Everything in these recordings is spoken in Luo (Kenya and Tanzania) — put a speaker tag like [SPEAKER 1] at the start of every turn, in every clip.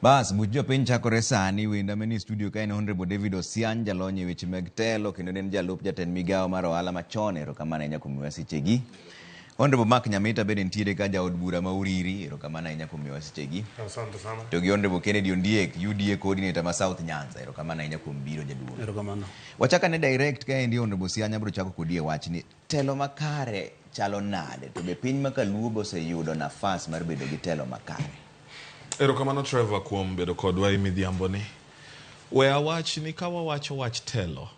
[SPEAKER 1] Bas, buch jopiny chakore sani. Wenda manie studio ka en Honorable David Osiany, jalony e weche mag telo kendo ne en jalup jatend migawo mar ohala machon. Erokamano ahinya kuom miyowa sechegi. Honorable Mark Nyamita bende nitiere ka, jaod bura ma Uriri. Erokamano ahinya kuom miyowa sechegi.
[SPEAKER 2] Asante sana.
[SPEAKER 1] To gi Honorable Kennedy Ondiek, UDA coordinator ma South Nyanza. Erokamano ahinya kuom biro jaduong'.
[SPEAKER 3] Erokamano.
[SPEAKER 1] Wachak ane direct kaendi Honorable Osiany, abiro chako kodi e wachni. Telo makare chalo nade? To be piny ma kaluo be oseyudo nafas mar bedo gi telo makare?
[SPEAKER 4] Erokamano Trevor kuom bedo kodwa e midhiamboni. We awach ni ka wawacho wach telo,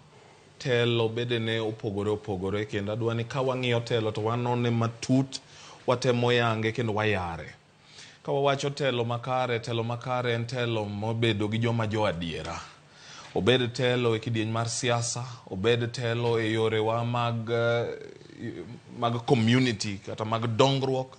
[SPEAKER 4] telo bedene opogore opogore kendo adwa ni ka wang'iyo telo to wanone matut, watemo yange kendo wayare. Ka wawacho telo makare, telo makare en telo mobedo gi joma jo adiera. Obed telo e kidieny mar siasa, obed telo e yorewa mag, mag community kata mag dongruok.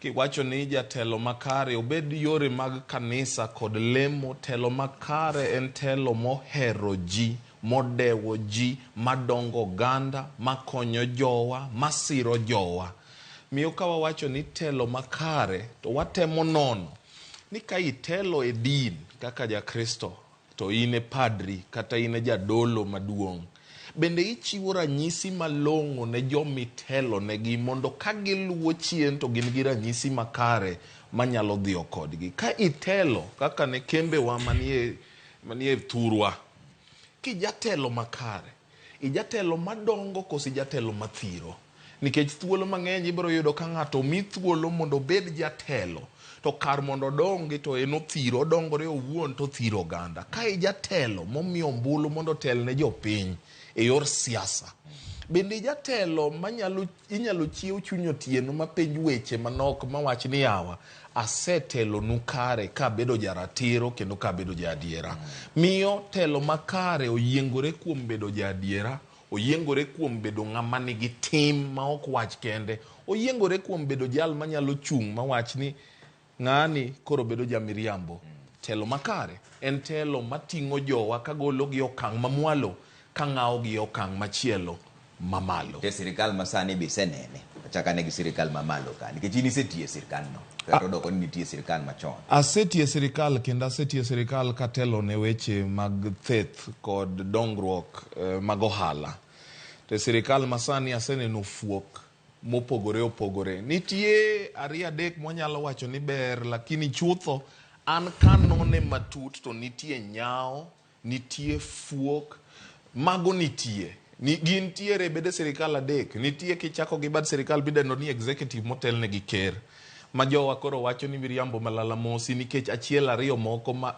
[SPEAKER 4] Kiwacho ni jatelo makare, obed yore mag kanisa kod lemo, telo makare en telo mohero ji, modewo ji, madongo oganda, makonyo jowa, masiro jowa. Miyo ka wawacho ni telo makare, to watemo nono ni ka itelo e din kaka Jakristo, to in e padri kata in e jadolo maduong', bende ichiwo ranyisi malong'o ne jomitelonegi mondo ka giluwo chien to gin gi ranyisi makare manyalo dhiyo kodgi. Ka itelo kaka ne kembewa manie, manie thurwa, kijatelo makare, Ijatelo madongo koso ijatelo mathiro? Nikech thuolo mang'eny ibiro yudo ka ng'ato omi thuolo mondo obed jatelo, to kar mondo odongi to en othiro, odongore owuon to othiro oganda. Ka ijatelo momi ombulu mondo otel ne jopiny e yor siasa, bende ijatelo manyalo inyalo chiew chuny otieno mapenj weche manok mawach ni yawa, asetelonu kare kabedo jaratiro kendo kabedo jaadiera. Miyo telo makare oyiengore kuom bedo jaadiera, oyiengore kuom bedo ng'ama nigi tim maok wach kende, oyiengore kuom bedo jal manyalo chung' mawach ni ng'ani koro bedo jamiriambo. Telo makare en telo mating'o jowa kagologi e okang' mamwalo kang'awogi e okang' machielo mamalo.
[SPEAKER 1] To e sirkal masani be isenene? Wachak ane gi sirkal mamalo ka, nikech in isetiyo e sirkandno, kata odoko ni nitie sirkal machon.
[SPEAKER 4] Asetiyo e sirkal kendo asetiyo e sirkal katelo ne weche mag theth kod dongruok mag ohala. To e sirkal masani aseneno fuok mopogore opogore. Nitie ariyo adek mwanyalo wacho ni ber lakini chutho an kanone matut to nitie nyawo, nitie fuok, mago nitie. Ni, gintiere e bede sirikal adek. Nitie kichako gi bad sirikal midendo ni executive motelne gi ker. Ma jowa koro wacho ni miriambo malalamosi nikech achiel ariyo moko ma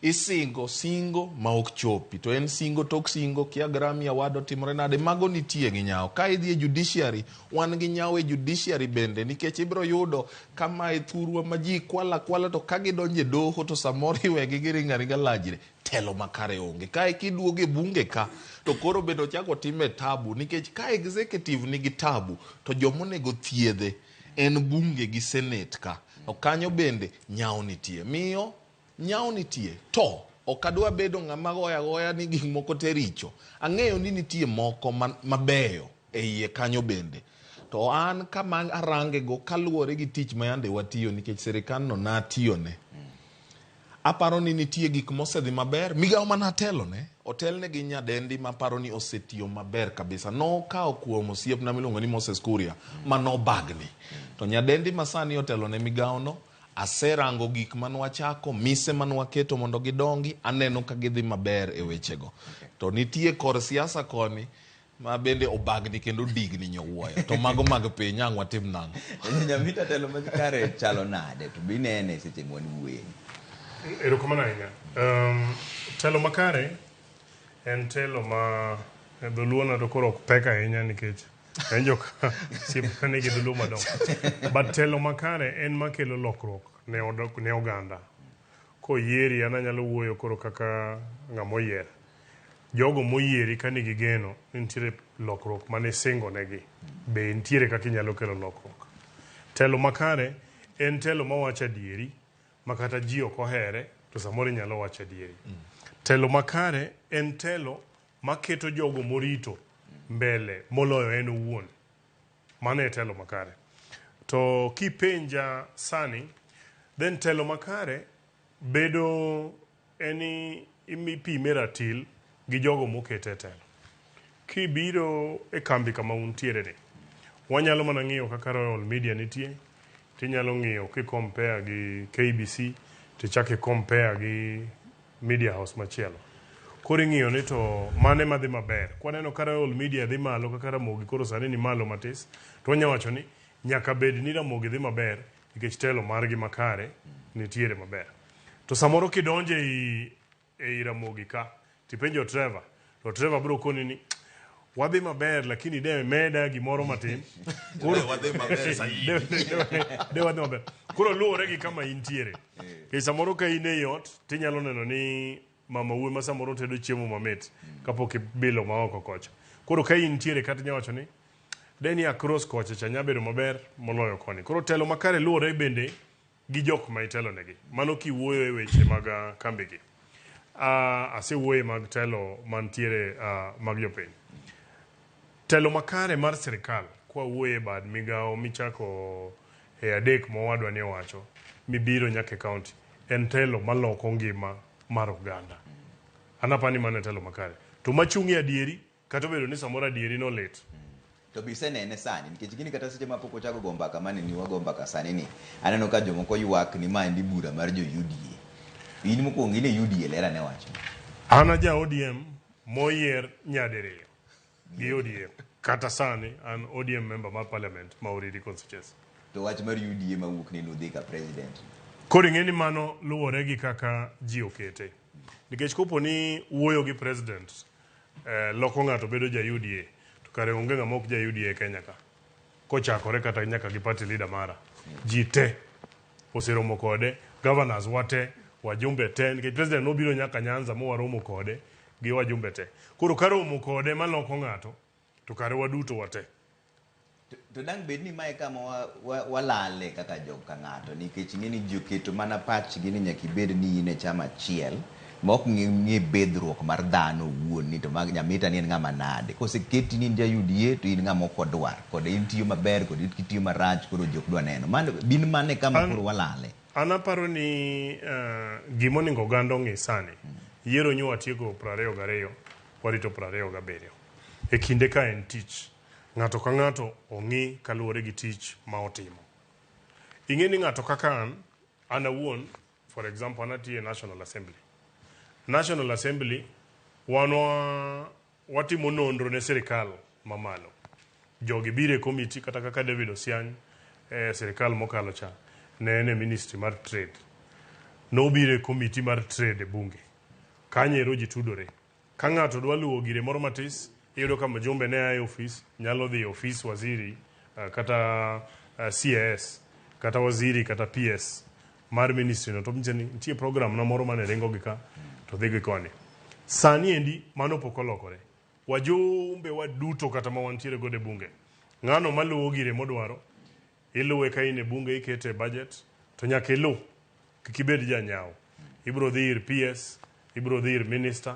[SPEAKER 4] Isingo singo ma ok chopi. To en singo tok singo, kia Grammy Award otimore nade, mago nitie gi nyawo. Ka idhi e judiciary, wan gi nyawo e judiciary bende nikech ibiro yudo ka mae thurwa ma ji kwalo akwala to ka gidonjo e doho to samoro iwegi giringo aringa lajre. Telo makare onge. Kae kiduogo e bunge ka to koro bende ochak otime tabu nikech ka executive nigi tabu to joma onego thiedhe en bunge gi senate ka. To kanyo bende nyawo nitie. Miyo Nyawo nitie, to ok adwa bedo ng'ama goyo agoya ni gik moko te richo. Ang'eyo ni nitie moko mabeyo e iye kanyo bende. To an kama arangego kaluwore gi tich ma yande watiyo nikech sirkandno natiyone. Aparo ni nitie gik mosedhi maber. Migawo ma natelone, otelne gi nyadendi maparo ni osetiyo maber kabisa. Nokawo kuom osiepna miluongo ni Moses Kuria ma nobagni. To nyadendi ma sani otelone migawono, Aserango gik ma nwachako, mise ma nwaketo mondo gidongi, aneno ka gidhi maber e wechego. To nitie kor siasa koni ma bende obagni kendo digni nyowuoyo. To mago mag piny, ang' watim nang'o?
[SPEAKER 1] Nyamita telo ma kare chalo nade to be inene seche mwan wuoye?
[SPEAKER 2] Erokamano ahinya. Um, telo makare en telo ma e dholuo na to koro ok pek ahinya nikech Awinjo ka osiepna nigi dholuo madongo. But telo makare en makelo lokruok ne, ne oganda. Koyieri an anyalo wuoyo koro kaka ng'ama oyier. Jogo moyieri ka nigi geno ni nitiere lokruok mane isingo negi, be nitiere kaka inyalo kelo lokruok. Telo makare en telo mawacho adieri ma kata ji ok ohere to samoro inyalo wacho adieri. Telo makare en telo maketo jogo morito mbele moloyo en owuon. Mano e telo makare. To kipenja sani, then telo makare bedo en ni ipime ratil gi jogo mokete e telo. Kibiro e kambi kama untiere ni, wanyalo mana ng'iyo kaka Royal Media nitie, tinyalo ng'iyo ki compare gi KBC, tichak i compare gi media house machielo. Koro ing'iyo ni to mane madhi maber. Kwaneno ka Royal Media dhi malo kaka Ramogi koro sani ni malo matis, to wanya wacho ni nyaka bed ni Ramogi dhi maber nikech telo margi makare nitiere maber. To samoro kidonjo ei ei Ramogi ka tipenjo Trevor, to Trevor biro koni ni wadhi maber lakini de meda gimoro matin.
[SPEAKER 4] Koro wadhi maber saidi.
[SPEAKER 2] De wadhi maber. Koro luwore gi kama intiere. Nikech samoro ka in ei ot tinyalo neno ni mama wuoyi ma samoro tedo chiemo mamit kapok ibilo ma oko kocha. Koro ka intiere kata inyalo wacho ni de ni across kocha cha nya bedo maber moloyo koni. Koro telo makare luwore bende gi jok ma itelonegi. Mano kiwuoyo e weche mag kambigi. Asewuoye mag telo mantiere mag jopiny. Telo makare mar sirikal kwa wuoye e bad migawo michako e adek mowadwa ni owacho mibiro nyaka e county en telo maloko ngima mar oganda. An apani mano e telo makare. To machung' e adieri kata obedo ni samoro adieri no lit.
[SPEAKER 1] To be isenene sani nikech gini kata seche ma pok ochako go mbaka mane ni wago mbaka sani ni aneno ka jomoko ywak ni ma endi bura mar jo UDA. In mokwongo in e UDA ler ane wachno.
[SPEAKER 2] An aja ODM moyier nyadiriyo gi ODM. Kata sani an ODM member mar parliament ma Uriri constituency.
[SPEAKER 1] To wach mar UDA mawuok ni nudhi ka president.
[SPEAKER 2] Koro ing'e ni mano luwore gi kaka ji okete. Nikech kopo ni wuoyo gi president loko ng'ato bedo ja UDA to kare onge ng'ama ok ja UDA e Kenya ka. Kochakore kata nyaka gi party leader mara. Ji te oseromo kode, governors wate, wajumbe te, nikech president nobiro nyaka Nyanza mowaromo kode gi wajumbe te. Koro ka romo kode maloko ng'ato, to kare waduto wate.
[SPEAKER 1] To dang' bed ni mae kama walale kaka joka ng'ato nikech ing'e ni ji oketo mana pachgi ni nyaka ibed ni in e chama achiel ma ok ng'e bedhruok mar dhano owuon ni to mag Nyamita ni en ng'ama nade. Koseketi ni in ja UDA to in ng'ama ok odwar. Kode in tiyo maber, kode itiyo marach, koro ji ok dwa neno. Mano, bin mane kama koro walale.
[SPEAKER 2] An aparo ni gima onego oganda ong'e sani, yiero nyo watieko 22, warito 27. E kinde ka en tich, ng'ato ka ng'ato ong'i kaluwore gi tich ma otimo. Ing'e ni ng'ato kaka an, an awuon, for example, an atiyo e National Assembly. National Assembly, wan watimo nonro ne sirikal mamalo. Jogi biro e committee kata kaka David Osiany e sirikal mokalo cha ne en e ministry mar trade. Nobiro e committee mar trade e bunge. Kanyo ero ji tudore. Ka ng'ato dwa luwo gire moro matis, iyudo ka mjumbe ne a e ofis nyalo dhi e ofis waziri kata CAS kata waziri kata PS mar ministry no to nyise ni nitie program na moro mane ringo gi ka to dhi gi koni. Sani endi mano pok olokore. Wajumbe waduto kata ma wantiere godo e bunge, ng'ano maluwo gire modwaro, iluwe ka in e bunge ikete e budget to nyaka iluw, kik ibed janyawo. Ibiro dhi ir PS, ibiro dhi ir minister.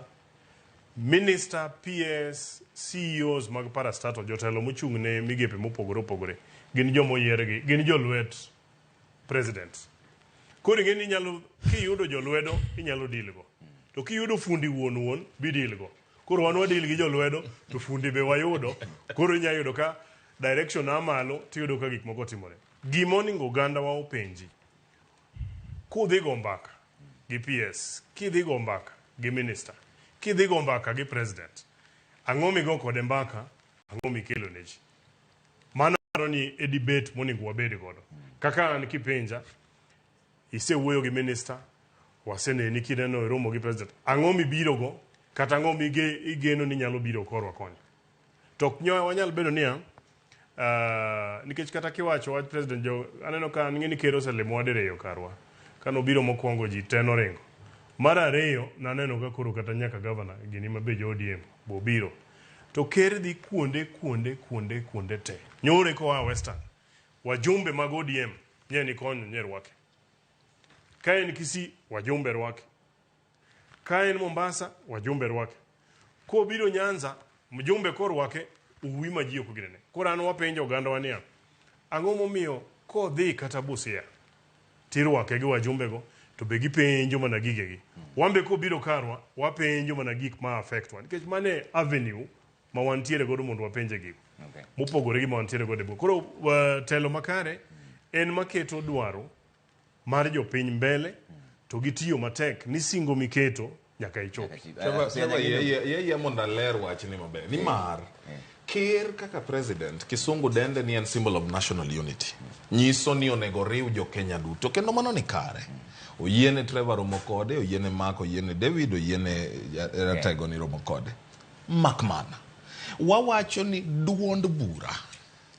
[SPEAKER 2] Minister, PS, CEOs mag parastatal, jotelo mochung' ne migepe mopogore opogore, gin joma oyier gi, gin jolwet president. Koro ing'e ni inyalo, kiyudo jolwedo, inyalo deal go. To kiyudo fundi wuon wuon, bi deal go. Koro wan wa deal gi jolwedo, to fundi be wayudo. Koro inya yudo ka direction a malo, tiyudo ka gik moko timore. Gima onego oganda wa openji, kudhi go mbaka gi PS, kidhi go mbaka gi minister, kidhi go mbaka gi president, ang'o migo kode mbaka, ang'o mikelo ne ji? Mano aparo ni e debate monego wabed godo. Kaka an kipenja, isewuoyo gi minister, waseneni kineno e romo gi president, ang'o mibiro go kata ang'o migeno ni nyalo biro korwa koni? To ok wanyal bedo niya, nikech kata kiwacho wach president jo aneno ka ng'e ni ker oselimowa diriyo karwa. Kane obiro mokwongo ji te noringo. Mar ariyo naneno ka koro kata nyaka governor gini ma be jo ODM bo obiro. To ker dhi kuonde kuonde kuonde kuonde te. Nyore koa Western. Wajumbe mag ODM nye ni konyo nye rwake. Ka en Kisii, wajumbe rwake. Ka en Mombasa, wajumbe rwake. Kobiro Nyanza, mjumbe korwake, uwi ma ji ok ginene. Koro an wapenjo ogandawa niya, ang'o momiyo kodhi kata Busia, tirwake gi wajumbe go, to be gipenjo mana gigegi. Wan be kobiro karwa, wapenjo mana gik ma affect wa. Nikech mano e avenue ma wantiere godo mondo wapenje gigo. Mopogore gi ma wantiere godo e bunge. Koro telo makare en maketo dwaro mar jopiny mbele to gitiyo matek ni singo miketo nyaka ichopi.
[SPEAKER 4] Trevor, Trevor, yie mondo aler wachni maber. Nimar ker kaka president, kisungu dende ni en symbol of national unity. Nyiso ni onego riw jo Kenya duto kendo mano ni kare. Oyiene Trevor romo kode, oyiene Mark, oyiene David, oyiene Ratego ni romo kode. Mak mana wawacho ni duond bura,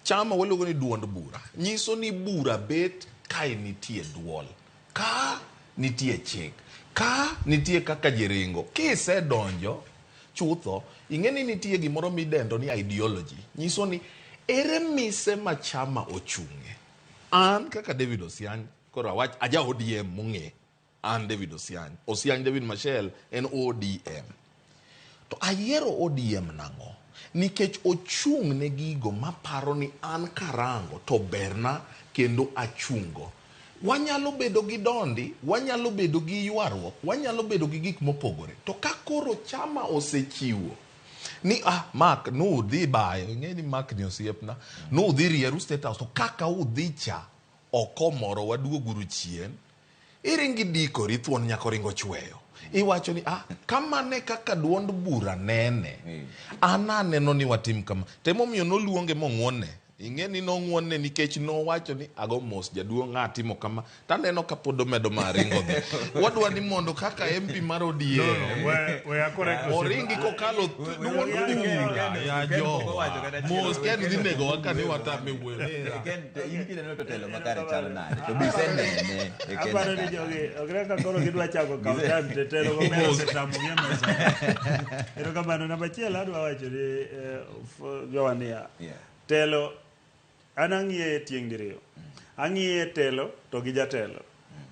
[SPEAKER 4] chama waluongo ni duond bura, nyiso ni bura bet kae nitie duol, ka nitie chik, ka nitie kaka ji ringo. Kisedonjo chutho, ing'e ni nitie gimoro midendo ni ideology. Nyiso ni ere mise ma chama ochung'e. An kaka David Osiany, koro awach aja ODM mong'e. An David Osiany. Osiany David Machel en ODM. To ayiero ODM nang'o? Nikech ochung' ne gigo maparo ni an karango to berna kendo achungo. Wanyalo bedo gi dondi, wanyalo bedo gi ywaruok, wanyalo bedo gi gik mopogore. To ka koro chama osechiwo ni Mark nudhi bayo, ing'e ni Mark ni osiepna, nudhi rieru State House, to kaka udhi cha ok omoro waduoguru chien. Iringi dikori thuon nyaka oringo chweyo. Iwacho ni kamane kaka duond bura nene. An aneno ni watim kama. Temomiyo noluonge mong'uonne. Ing'e ni nong'uonne nikech nowacho ni ago mos jaduong' ng'a timo kama. Taneno ka pod omedo ma ringo dhi. Wadwa ni mondo kaka MP mar ODM.
[SPEAKER 2] No, we are correct.
[SPEAKER 4] Oringi kokalo duond bura ya jowa. Mos Ken dhi nego wa ka ni watame wuoyo.
[SPEAKER 1] Ken, in kineno to telo makare chalo nade? To bisenene e Kenya
[SPEAKER 3] Aparo ni
[SPEAKER 1] ka.
[SPEAKER 3] jogi ok ne ka koro gidwa chako kawo time to telo gomera osetamo gi e mesa. Erokamano. Namba achiel adwa wacho ni jowa niya. Telo an ang'iye tieng' diriyo. Ang'iye telo to gi jatelo.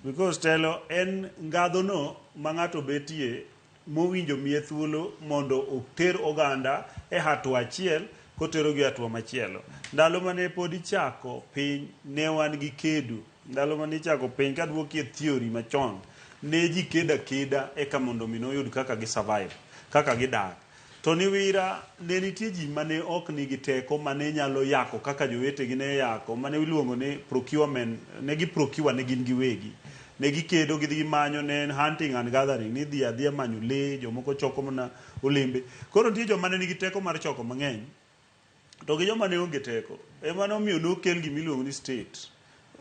[SPEAKER 3] Because telo en ngadhono ma ng'ato betie mowinjo miye thuolo mondo oter oganda e hatua achiel koterogi e hatua machielo. Ndalo mane pod ichako piny ne wan gi kedo. Ndalo mane ichako piny kaduokie theory machon, ne ji kedo akeda eka mondo mi noyud kaka gi survive, kaka gidak. To ni wira ne nitie ji mane ok nigi teko mane nyalo yako kaka jowetegi ne yako, mane iluongo ni procurement, ne gi procure ne gin giwegi. Ne gikedo gidhi gimanyo, ne en hunting and gathering, ni dhi adhiya manyo lee, jomoko choko mana olembe. Koro nitie joma ne nigi teko mar choko mang'eny, to gi joma ne onge teko. Ema nomiyo nokel gima iluongo ni state.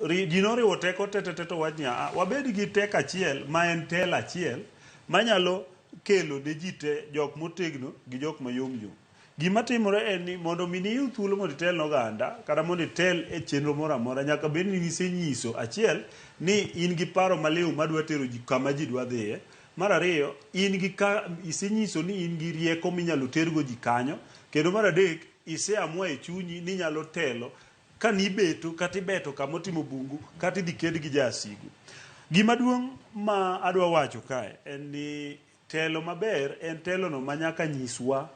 [SPEAKER 3] Ji noriwo teko te te te to wach niya, wabed gi teko achiel ma en telo achiel manyalo kelo ne ji te jok motegno gi jok mayom yom. Gima timore en ni mondo mi niyud thuolo mondo itel ne oganda kata mondo itel e chenro moro amora nyaka bed ni isenyiso achiel ni in gi paro maliw madwa tero ji kama ji dwa dhiye. Mar ariyo, in gi ka isenyiso ni in gi rieko minyalo tergo ji kanyo. Kendo mar adek, iseamua e chunyi ni inyalo telo ka nibeto kata ibeto kama otimo bungu kata idhi ked gi jasigu. Gima duong' ma adwa wacho kae en ni telo maber en telono ma nyaka nyiswa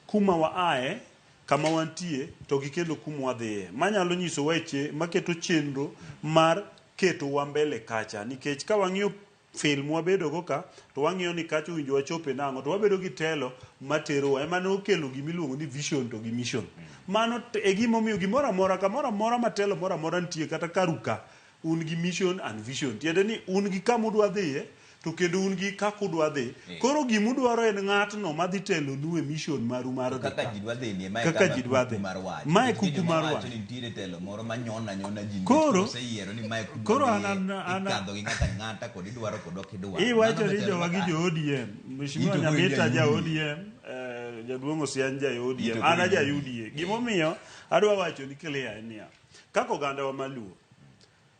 [SPEAKER 3] kuma waaye, kama wantie to gi kendo kuma wadhiye. Manyalo nyisowa e maketo chenro mar ketowa mbele kacha. Nikech ka wang'iyo film wabedo go ka to wang'iyo ni kacha owinjo wachope nang'o to wabedo gi telo materowa. Ema nokelo gima iluongo ni vision to gi mission. Mano e gimomiyo gimoro amora kamoro amora ma telo moro amora nitie kata karu ka un gi mission and vision. Tiende ni un gi kama udwa dhiye to kendo un gi kaka udwa dhi. Koro gimudwaro en ng'atno madhi telonu e mission maru mar dhi.
[SPEAKER 1] Kaka ji dwa dhi ni mae
[SPEAKER 3] Kaka
[SPEAKER 1] kama
[SPEAKER 3] ji dwa
[SPEAKER 1] kuku
[SPEAKER 3] dhi.
[SPEAKER 1] mar wach.
[SPEAKER 3] Mae
[SPEAKER 1] Nikech
[SPEAKER 3] kuku
[SPEAKER 1] joma
[SPEAKER 3] mar
[SPEAKER 1] wacho
[SPEAKER 3] wach.
[SPEAKER 1] ni nitiere telo moro ma nyona nyona ji nikech
[SPEAKER 3] Koro
[SPEAKER 1] oseyiero ni mae kuma
[SPEAKER 3] koro
[SPEAKER 1] dhiye,
[SPEAKER 3] an
[SPEAKER 1] ikadho gi ng'ata ng'ata kod idwaro kod ok idwar.
[SPEAKER 3] Iwacho
[SPEAKER 1] Mano
[SPEAKER 3] ni
[SPEAKER 1] be telo
[SPEAKER 3] jowa gi
[SPEAKER 1] makare.
[SPEAKER 3] jo ODM. Mheshimiwa
[SPEAKER 1] Ito koro in
[SPEAKER 3] Nyamita
[SPEAKER 1] ja
[SPEAKER 3] ja
[SPEAKER 1] UDA.
[SPEAKER 3] ODM, jaduong' Osiany ja ODM,
[SPEAKER 1] Ito
[SPEAKER 3] an
[SPEAKER 1] koro
[SPEAKER 3] aja
[SPEAKER 1] in
[SPEAKER 3] UDA. Gimomiyo adwa wacho ni clear en niya, kaka ogandawa maluo,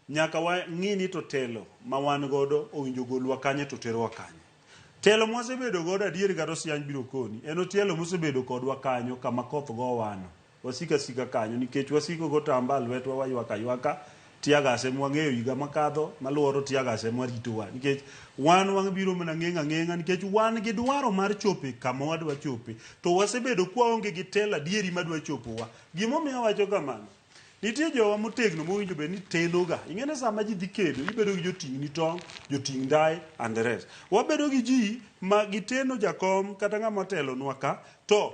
[SPEAKER 3] nyaka wang'i ni to telo ma wan godo owinjo golwa kanye to terwa kanye. Telo mwasebedo godo adier kata Osiany biro koni, en otielo mosebedo kodwa kanyo kama koth gowano. Wasiko asika kanyo nikech wasiko gotamba lwetwa waywak aywaka, tear gas ema wang'eyo higa makadho, maluoro tear gas ema ritowa. Nikech wan wabiro mana ng'eng' ang'eng'a nikech wan gi dwaro mar chope kama wadwa chope. To wasebedo kwaonge gi telo adieri madwa chopowa. Gimomiyo awacho kamano, Nitie jowa motegno mowinjo bed ni tenoga. Ing'e ni sama ji dhi kedo, ibedo gi joting'ni tong', joting' ndae and the rest. Wabedo gi ji ma giteno jakom kata ng'ama otelonwa ka, to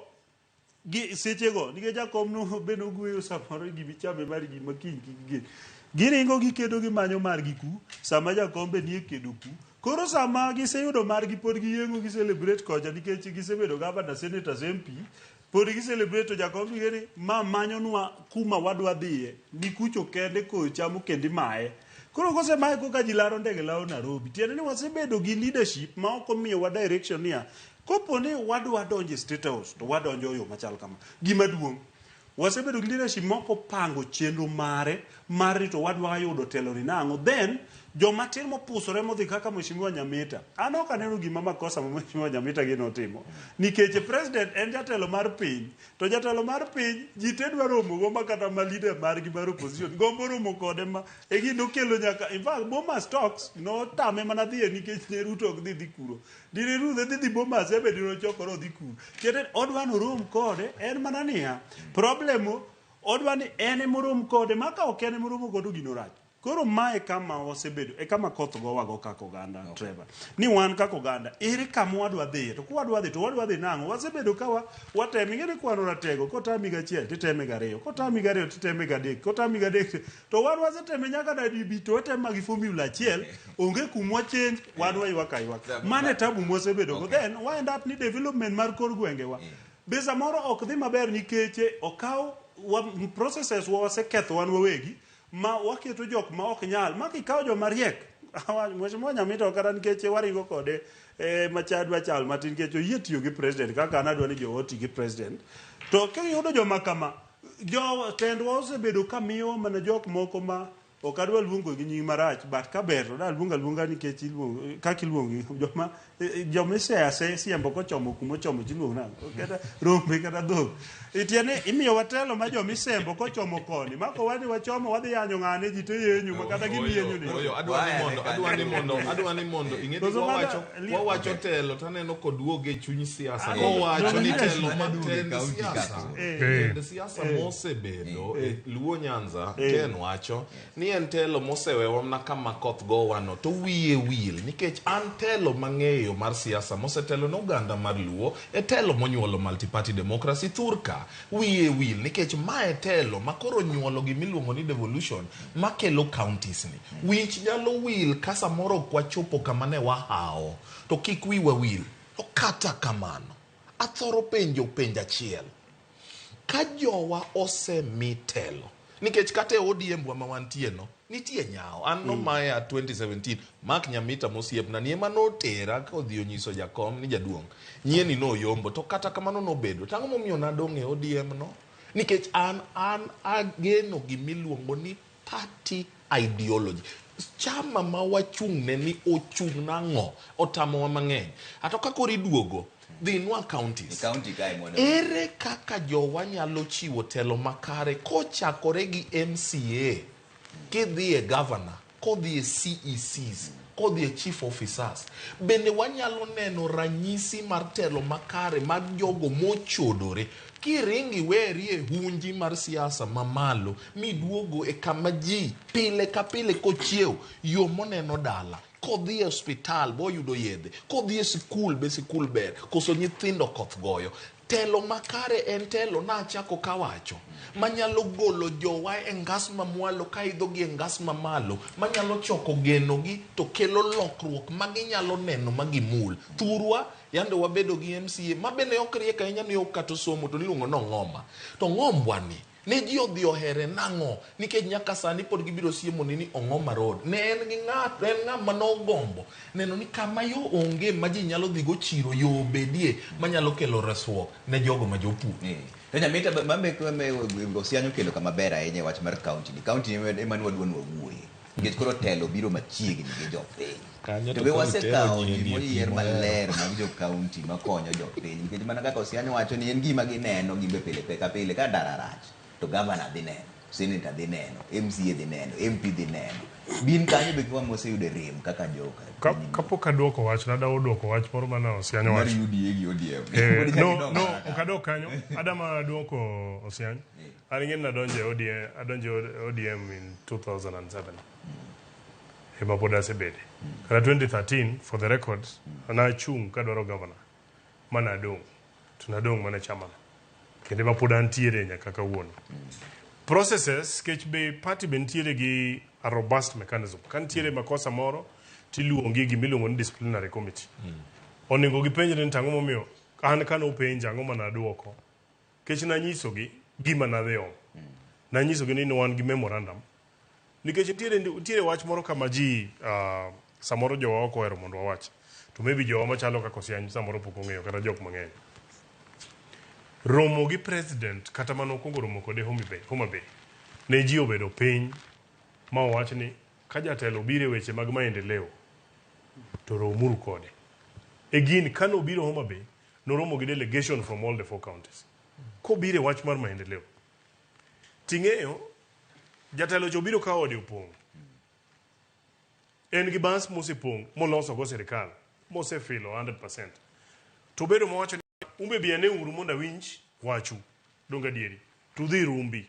[SPEAKER 3] gi sechego nikech jakom no be nogweyo samoro gimichame mar gima kiny kik gen. Giringo gikedo gimanyo margi ku, sama jakom be nie kedo ku. Koro sama giseyudo margi pod giyeng'o gi celebrate kocha nikech gisebedo governor, senators, MP, pod gi celebrate to jakom ing'e ni ma manyonwa kuma wadwa dhiye ni kucho kende koyo chamo kendo imaye. Koro kosemaye koka ji laro ndege lawo Nairobi. Tiende ni wasebedo gi leadership ma ok omiyowa direction niya, kopo ni wadwa donjo e State House to wadonjo e yo machal kama. Gima duong', wasebedo gi leadership ma ok opango chenro mare mar ni to wadwa yudo telo ni nang'o. Then, joma tin mopusore modhi kaka Mheshimiwa Nyamita. An ok aneno gima makosa ma Mheshimiwa Nyamita gi notimo. Nikech president en jatelo mar piny, to jatelo mar piny ji te dwa romo go ma kata ma leader margi mar opposition gombo romo kode ma e gino okelo nyaka in fact Bomas talks notame mana dhiye nikech ne Ruto ok dhi dhi kuro. Dine Ruto dhi dhi Bomas ebe dine ochokore odhi kuro. Tiende odwa norom kode en mana niya problem odwa ni en emorom kode ma ka ok en emoromo kode to gino rach. Koro mae kama wasebedo e kama koth gowago kaka oganda Trevor. Ni wan kaka oganda ere kama wadwa dhiye to kwadwa dhi to wadwa dhi nang'o wasebedo ka wa watemo ing'e ni kwano ratego kotami gachiel titeme gariyo kotami gariyo titeme gadek kotami gadek to wan waseteme nyaka dadibi to wateme gi formula achiel onge kumwa change wan waywak aywaka mano e tabu mwasebedo go then wa end up ni development mar kor gwengewa be samoro ok dhi maber nikech okaw processes wa waseketho wan wawegi ma waketo jok ma ok nyal ma kikawo joma riek Mheshimiwa Nyamita kata nikech waringo kode e, machadwa chal matin nikech oyie tiyo gi president kaka an adwa ni jowa oti gi president to kiyudo joma kama jotendwa osebedo ka miyowa mana jok moko ma ok adwa luongo gi nying marach but ka ber to daluongo aluonga nikech iluongo kaka iluongi joma joma iseya se siembo kochomo kuma ochomo tiluongo nang'o kata rombe kata dhok tiende imiyowa telo ma joma isembo kochomo koni mako wani wachomo wadhi yanyo ng'ane ji to yenyo ma kata gimi yenyo ni
[SPEAKER 4] Oyo, adwa ni mondo adwa ni mondo adwa ni mondo ing'e ni
[SPEAKER 3] Koso mana
[SPEAKER 4] wawacho wawacho telo taneno koduogo e chuny siasa kowacho ni telo ma
[SPEAKER 1] Duogo e
[SPEAKER 4] tend
[SPEAKER 1] county
[SPEAKER 4] siasa
[SPEAKER 1] kaka.
[SPEAKER 4] tend siasa mosebedo e Luo Nyanza Ken wacho ni en telo mosewewa mana kama koth gowano to wiye wil nikech an telo mang'eyo mar siasa mosetelo ne oganda mar Luo e telo monyuolo multi-party democracy thurka wiye wil nikech mae telo makoro nyuolo gimiluongo ni devolution makelo counties ni wich nyalo wil ka samoro ok wachopo kama ne wahawo to kik wiwa wil to kata kamano athoro penjo penjo achiel ka jowa osemi telo nikech kata e ODM wa ma wantie no nitie nyawo an nomaya 2017 Mark Nyamita mosiepna ni ema notera kodhi onyiso jakom ni jaduong' nyieni noyombo to kata kamano nobedo tang'o momiyo nadong' e ODM no nikech an an ageno gimiluongo ni party ideology chama ma wachung'ne ni ochung' nang'o otamowa mang'eny ato ka koro iduogo dhinwa counties
[SPEAKER 1] county kae mondo
[SPEAKER 4] ere kaka jowa nyalo chiwo telo makare kochakore gi MCA kidhi e governor kodhi e CECs kodhi e chief officers bende wanyalo neno ranyisi mar telo makare mar jogo mochodore kiringi weri e hunji mar siasa mamalo miduogo e kama ji pile ka pile kochiew yo moneno dala kodhi e osiptal boyudo yedhe kodhi e sikul be sikul ber koso nyithindo koth goyo telo makare en telo nachako kawacho manyalo golo jowa e ngas mamwalo kaidho gi e ngas mamalo manyalo choko genogi to kelo lokruok ma ginyalo neno ma gimul thurwa yande wabedo gi MCA ma bende ok riek ahinya ni ok kata osomo to niluongo ni Ong'oma to Ong'ombwa ni ne ji odhi ohere nang'o nikech nyaka sani pod gibiro siemoni ni Ong'oma Road ne en gi ng'ato en ng'ama nogombo neno ni kama yo onge ma ji nyalo dhigo chiro yo obedie manyalo kelo resruok ne jogo ma jopur
[SPEAKER 1] To Nyamita mambe Osiany okelo kama ber ahinya e wach mar county ni. County ema ne wadwa ni wawuoye. Nikech koro telo biro machiegni gi jopiny.
[SPEAKER 4] Kanyo
[SPEAKER 1] To
[SPEAKER 4] to
[SPEAKER 1] be
[SPEAKER 4] koro
[SPEAKER 1] wasekawo
[SPEAKER 4] itero
[SPEAKER 1] ji
[SPEAKER 4] ji e
[SPEAKER 1] moyier
[SPEAKER 4] pi
[SPEAKER 1] maler mag jo county makonyo jopiny. Nikech mana kaka Osiany wacho ni en gima gineno gimbe pile ka pile ka ndara rach to gavana dhi neno. Senator dhi neno, MCA dhi neno, MP dhi neno. Bin kanyo be kiwa moseyudo rem kaka joka.
[SPEAKER 2] Ka, kapok aduoko wach, nadawo duoko wach moro mane Osiany
[SPEAKER 1] Mar
[SPEAKER 2] owacho.
[SPEAKER 1] UDA gi ODM.
[SPEAKER 2] Eh,
[SPEAKER 1] Pod
[SPEAKER 2] no,
[SPEAKER 1] ichako
[SPEAKER 2] no,
[SPEAKER 1] idok mana
[SPEAKER 2] ok adok kanyo. Adama duoko Osiany. An ing'e ni nadonjo e ODM, adonjo e ODM in 2007. Ema pod asebede. Kata 2013, for the record, nachung' kadwaro governor. Mana adong'. To nadong' mana e chamano. Kendo ema pod antiere nyaka kawuono. Processes, kech be party be nitiere gi a robust mechanism. Ka nitiere makosa moro, tiluongi gimiluongo ni disciplinary committee. Onego gipenjre ni to ang'o momiyo an kane openja ang'o mane aduoko. Kech nanyisogi gima nadhi omo. Nanyisogi ni ne wan gi memorandum. Nikech nitiere, nitiere wach moro kama ji samoro jowa ok ohero mondo wawach. To maybe jowa machalo kaka Osiany samoro pok ong'eyo kata jok mang'eny. Romo gi president kata mane okwongo romo kode Homa Bay, Homa Bay, ne ji obedo piny ma owach ni ka jatelo obiro e weche mag maendeleo to romuru kode. Again, kane obiro Homa Bay, noromo gi delegation from all the four counties. Kobiro e wach mar maendeleo. Ting'eyo, jatelo cha obiro ka ode opong'. En gi bas mosepong' moloso go sirikal, mosefilo 100%. To bedo mowacho ni umbe bi ane uru mondo awinj wachu. Donge adieri? To udhi rumbi.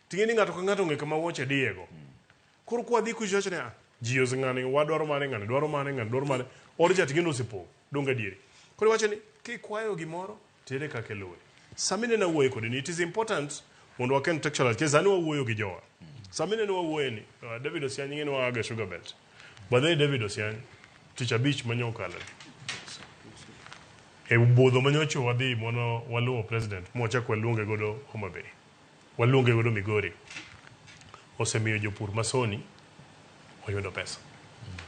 [SPEAKER 2] Ting'e ni ng'ato ka ng'ato ong'e kama wuoche diyego. Koro kwa dhi kucho wacho ni ah, ji ose ng'ani wadwaro mane, ng'ani dwaro mane, ng'ani dwaro mane. Od cha ting'e ni osepong'. Donge adieri? Koro iwacho ni kikwayo gimoro, tere kaka iluwe. Sama ineno awuoyo kode ni it is important mondo wa contextualize. Nikech sani wawuoyo gi jowa. Sama ineno wawuoyo ni David Osiany ing'e ni waaga Sugar Belt. By the way, David Osiany, tich abich manyo okalo. E budho manyocha wadhi mondo waluwo president mwachako waluonge godo Homa Bay. Waluonge godo Migori. Osemiyo jopur ma Soni oyudo pesa.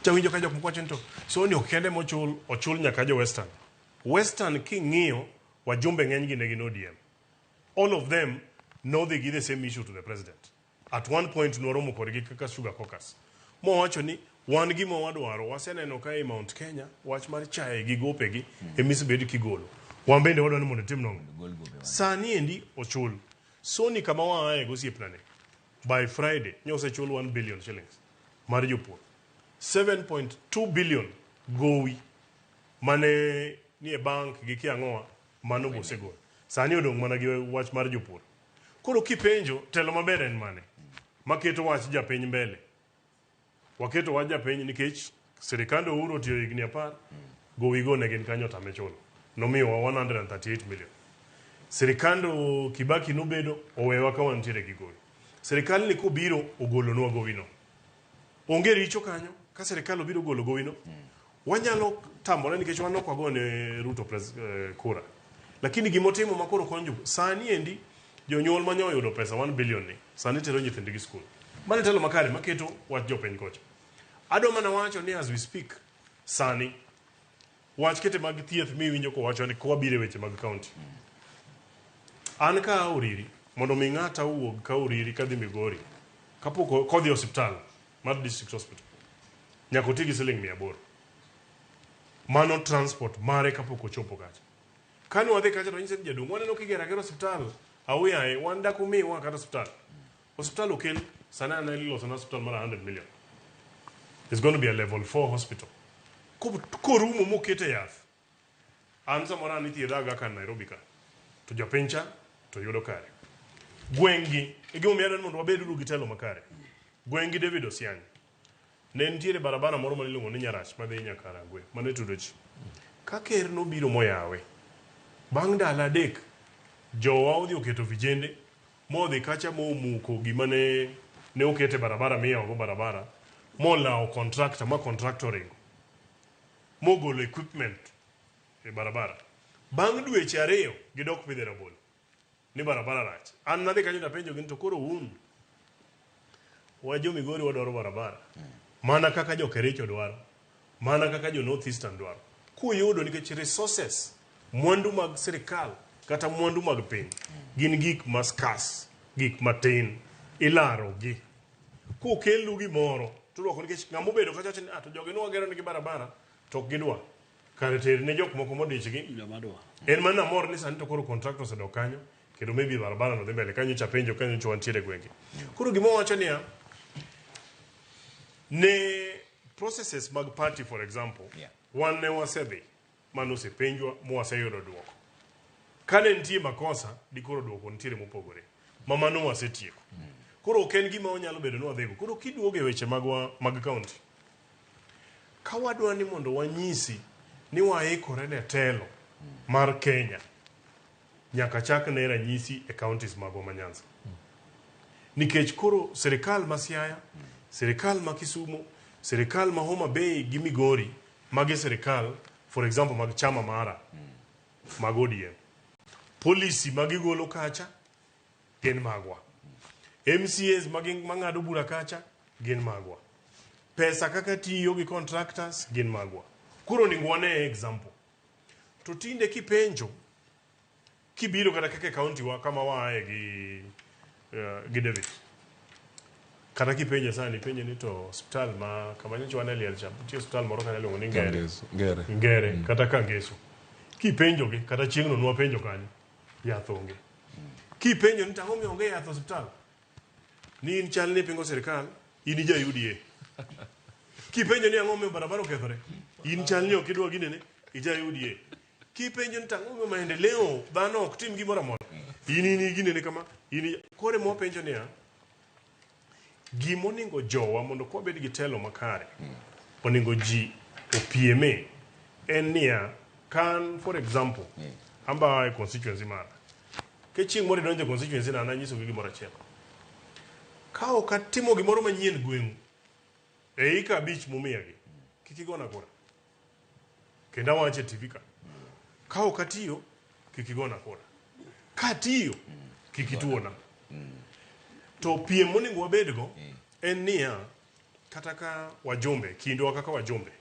[SPEAKER 2] Chawinjo ka jok moko wacho ni to Soni ok kende mochul, ochul nyaka jo Western. Western king'iyo wajumbe ng'eny gi ne gin ODM. All of them nodhi gi the same issue to the president. At one point nwaromo kodgi kaka Sugar Caucus. Mowacho ni wan gima wadwaro, waseneno ka e Mount Kenya wach mar chae gi gopegi emisebed kigolo. Wan bende wadwaro ni mondo itim nang'o? Sani endi ochul. Soni kama waaye gosiepnane. By Friday nyo osechul 1 billion shillings mar jopur. 7.2 billion gowi mane nie bank gi kia ang'owa mano be osegol. Sani odong' mana gi wach mar jopur. Koro kipenjo telo maber en mane? Maketo wach japiny mbele. Waketo wach japiny nikech sirikand Uhuru otiyo higni 10, gowigo ne gin kanyo otame chulo. Nomiyowa 138 million. Sirikand Kibaki nobedo owewa ka wantiere gi gowi. Sirikal ni kobiro ogolonwa gowino. Onge richo kanyo ka sirikal obiro golo gowino. Wanyalo tamore nikech wan ok wagone Ruto kura. Lakini gimotimo makoro konyo sani endi jonyuol manyo oyudo pesa 1 billion ni sani tero nyithindgi skul. Mano telo makare maketo wach jopiny kocha. Adwa mana wacho ni as we speak sani wach kete mag thieth miwinjo kowacho ni kwabiro e weche mag county. An ka Uriri mondo mi ng'ata owuog ka Uriri kadhi Migori kapok kodhi e osiptal mar district hospital nyaka oti gi siling 800. Mano transport mare kapok ochopo kacha. Kane wadhi kacha to nyise ni jaduong' waneno kigero agera osiptal aoyaye wan dak umiwa kata osiptal. Osiptal okel sani an iloso na osiptal mar 100 million. It's going to be a level 4 hospital. Korumo mokete yath. An samoro an ithiedha aga kan Nairobi ka. To jopiny cha to yudo kare. Gweng' gi e gimomiyo adwaro ni mondo wabed uru gi telo makare. Gweng' gi David Osiany. Ne nitiere barabara moro mane iluongo ni Nyarach madhi nyaka Rangwe mane tudo ji. Ka ker nobiro moyawe, bang' ndalo 3 jowa odhi oketo vijende modhi kacha momuko gima ne okete barabara miyawo go barabara molawo contractor ma contractor oringo mogolo equipment e barabara. Bang' dweche 2 gidok pidhe rabolo ni barabara rach. An nadhi kanyo tapenjo gi ni to koro un wa jo Migori wadwaro barabara mana kaka jo Kericho dwaro, mana kaka jo North Eastern dwaro. Kuyudo nikech resources, mwandu mag sirikal kata mwandu mag piny gin gik ma scarce, gik matin, ilaro gi. Kokelnu gimoro turwako nikech ng'ama obedo kacha wacho ni ah to jogi nwagero negi barabara to ok gidwa. Kare ter ne jok moko modich gi. En mana amor ni sani to koro contractor osedok kanyo. Kendo maybe barabara no dhi mbele ka nyocha penjo ka nyocha wantiere e gwenge. Koro gima wawacho niya, ne processes mag party for example, wan ne wasedhi mane osepenjwa mwaseyudo duoko. Kane nitie makosa, dikoro duoko nitiere mopogore. Ma mano wasetieko. Koro ok en gima wanyalo bedo ni wadhigo. Koro kiduogo e weche magwa mag county, ka wadwa ni mondo wanyisi ni waikore ne telo mar Kenya, nyaka chak ne ranyisi e counties magwa ma Nyanza. Nikech koro sirikal ma Siaya, sirikal ma Kisumo, sirikal ma Homa Bay gi Migori, magi sirikal, for example, mag chama mara, mag ODM. Policy ma gigolo kacha gin magwa. MCAs mang'ado bura kacha gin magwa. Pesa kaka tiyo gi contractors gin magwa. Koro onego wane example. To tinde kipenjo, kibiro kata kaka e county wa kama waaye gi David. Kata kipenje sani, ipenje ni to osiptal ma kama nyocha wan e liel cha, nitie osiptal moro kanyo iluongo ni Ngere.
[SPEAKER 4] Kangeso, Ngere.
[SPEAKER 2] Ngere, kata Kangeso. Kipenjo gi, kata chieng'no nwapenjo kanyo, yath onge. Kipenjo ni to ang'o miyo onge yath e osiptal? Ni in chal ni ipingo sirkal, in ija UDA. Kipenjo ni ang'o miyo barabara okethore, in chal ni ok idwa ginene, ija UDA. Kipenjo ni to ang'o miyo maendeleo dhano ok tim gimoro amora, in ginene kama, in koro ema wapenjo niya, gimonego jowa mondo kwabed gi telo makare, onego ji opieme en niya, kan for example, amba e constituency mara, ke chieng' moro idonjo e constituency na, nanyisogi gimoro achiel. Ka ok atimo gimoro manyien gweng'u, e hika 5 mumiyagi, kik igona kura. Kendo awacho e TV ka. Ka ok atiyo, kik igona kura. Ka atiyo, kik ituona. To piem monego wabedgo en niya, kata ka wajumbe, kindwa kaka wajumbe,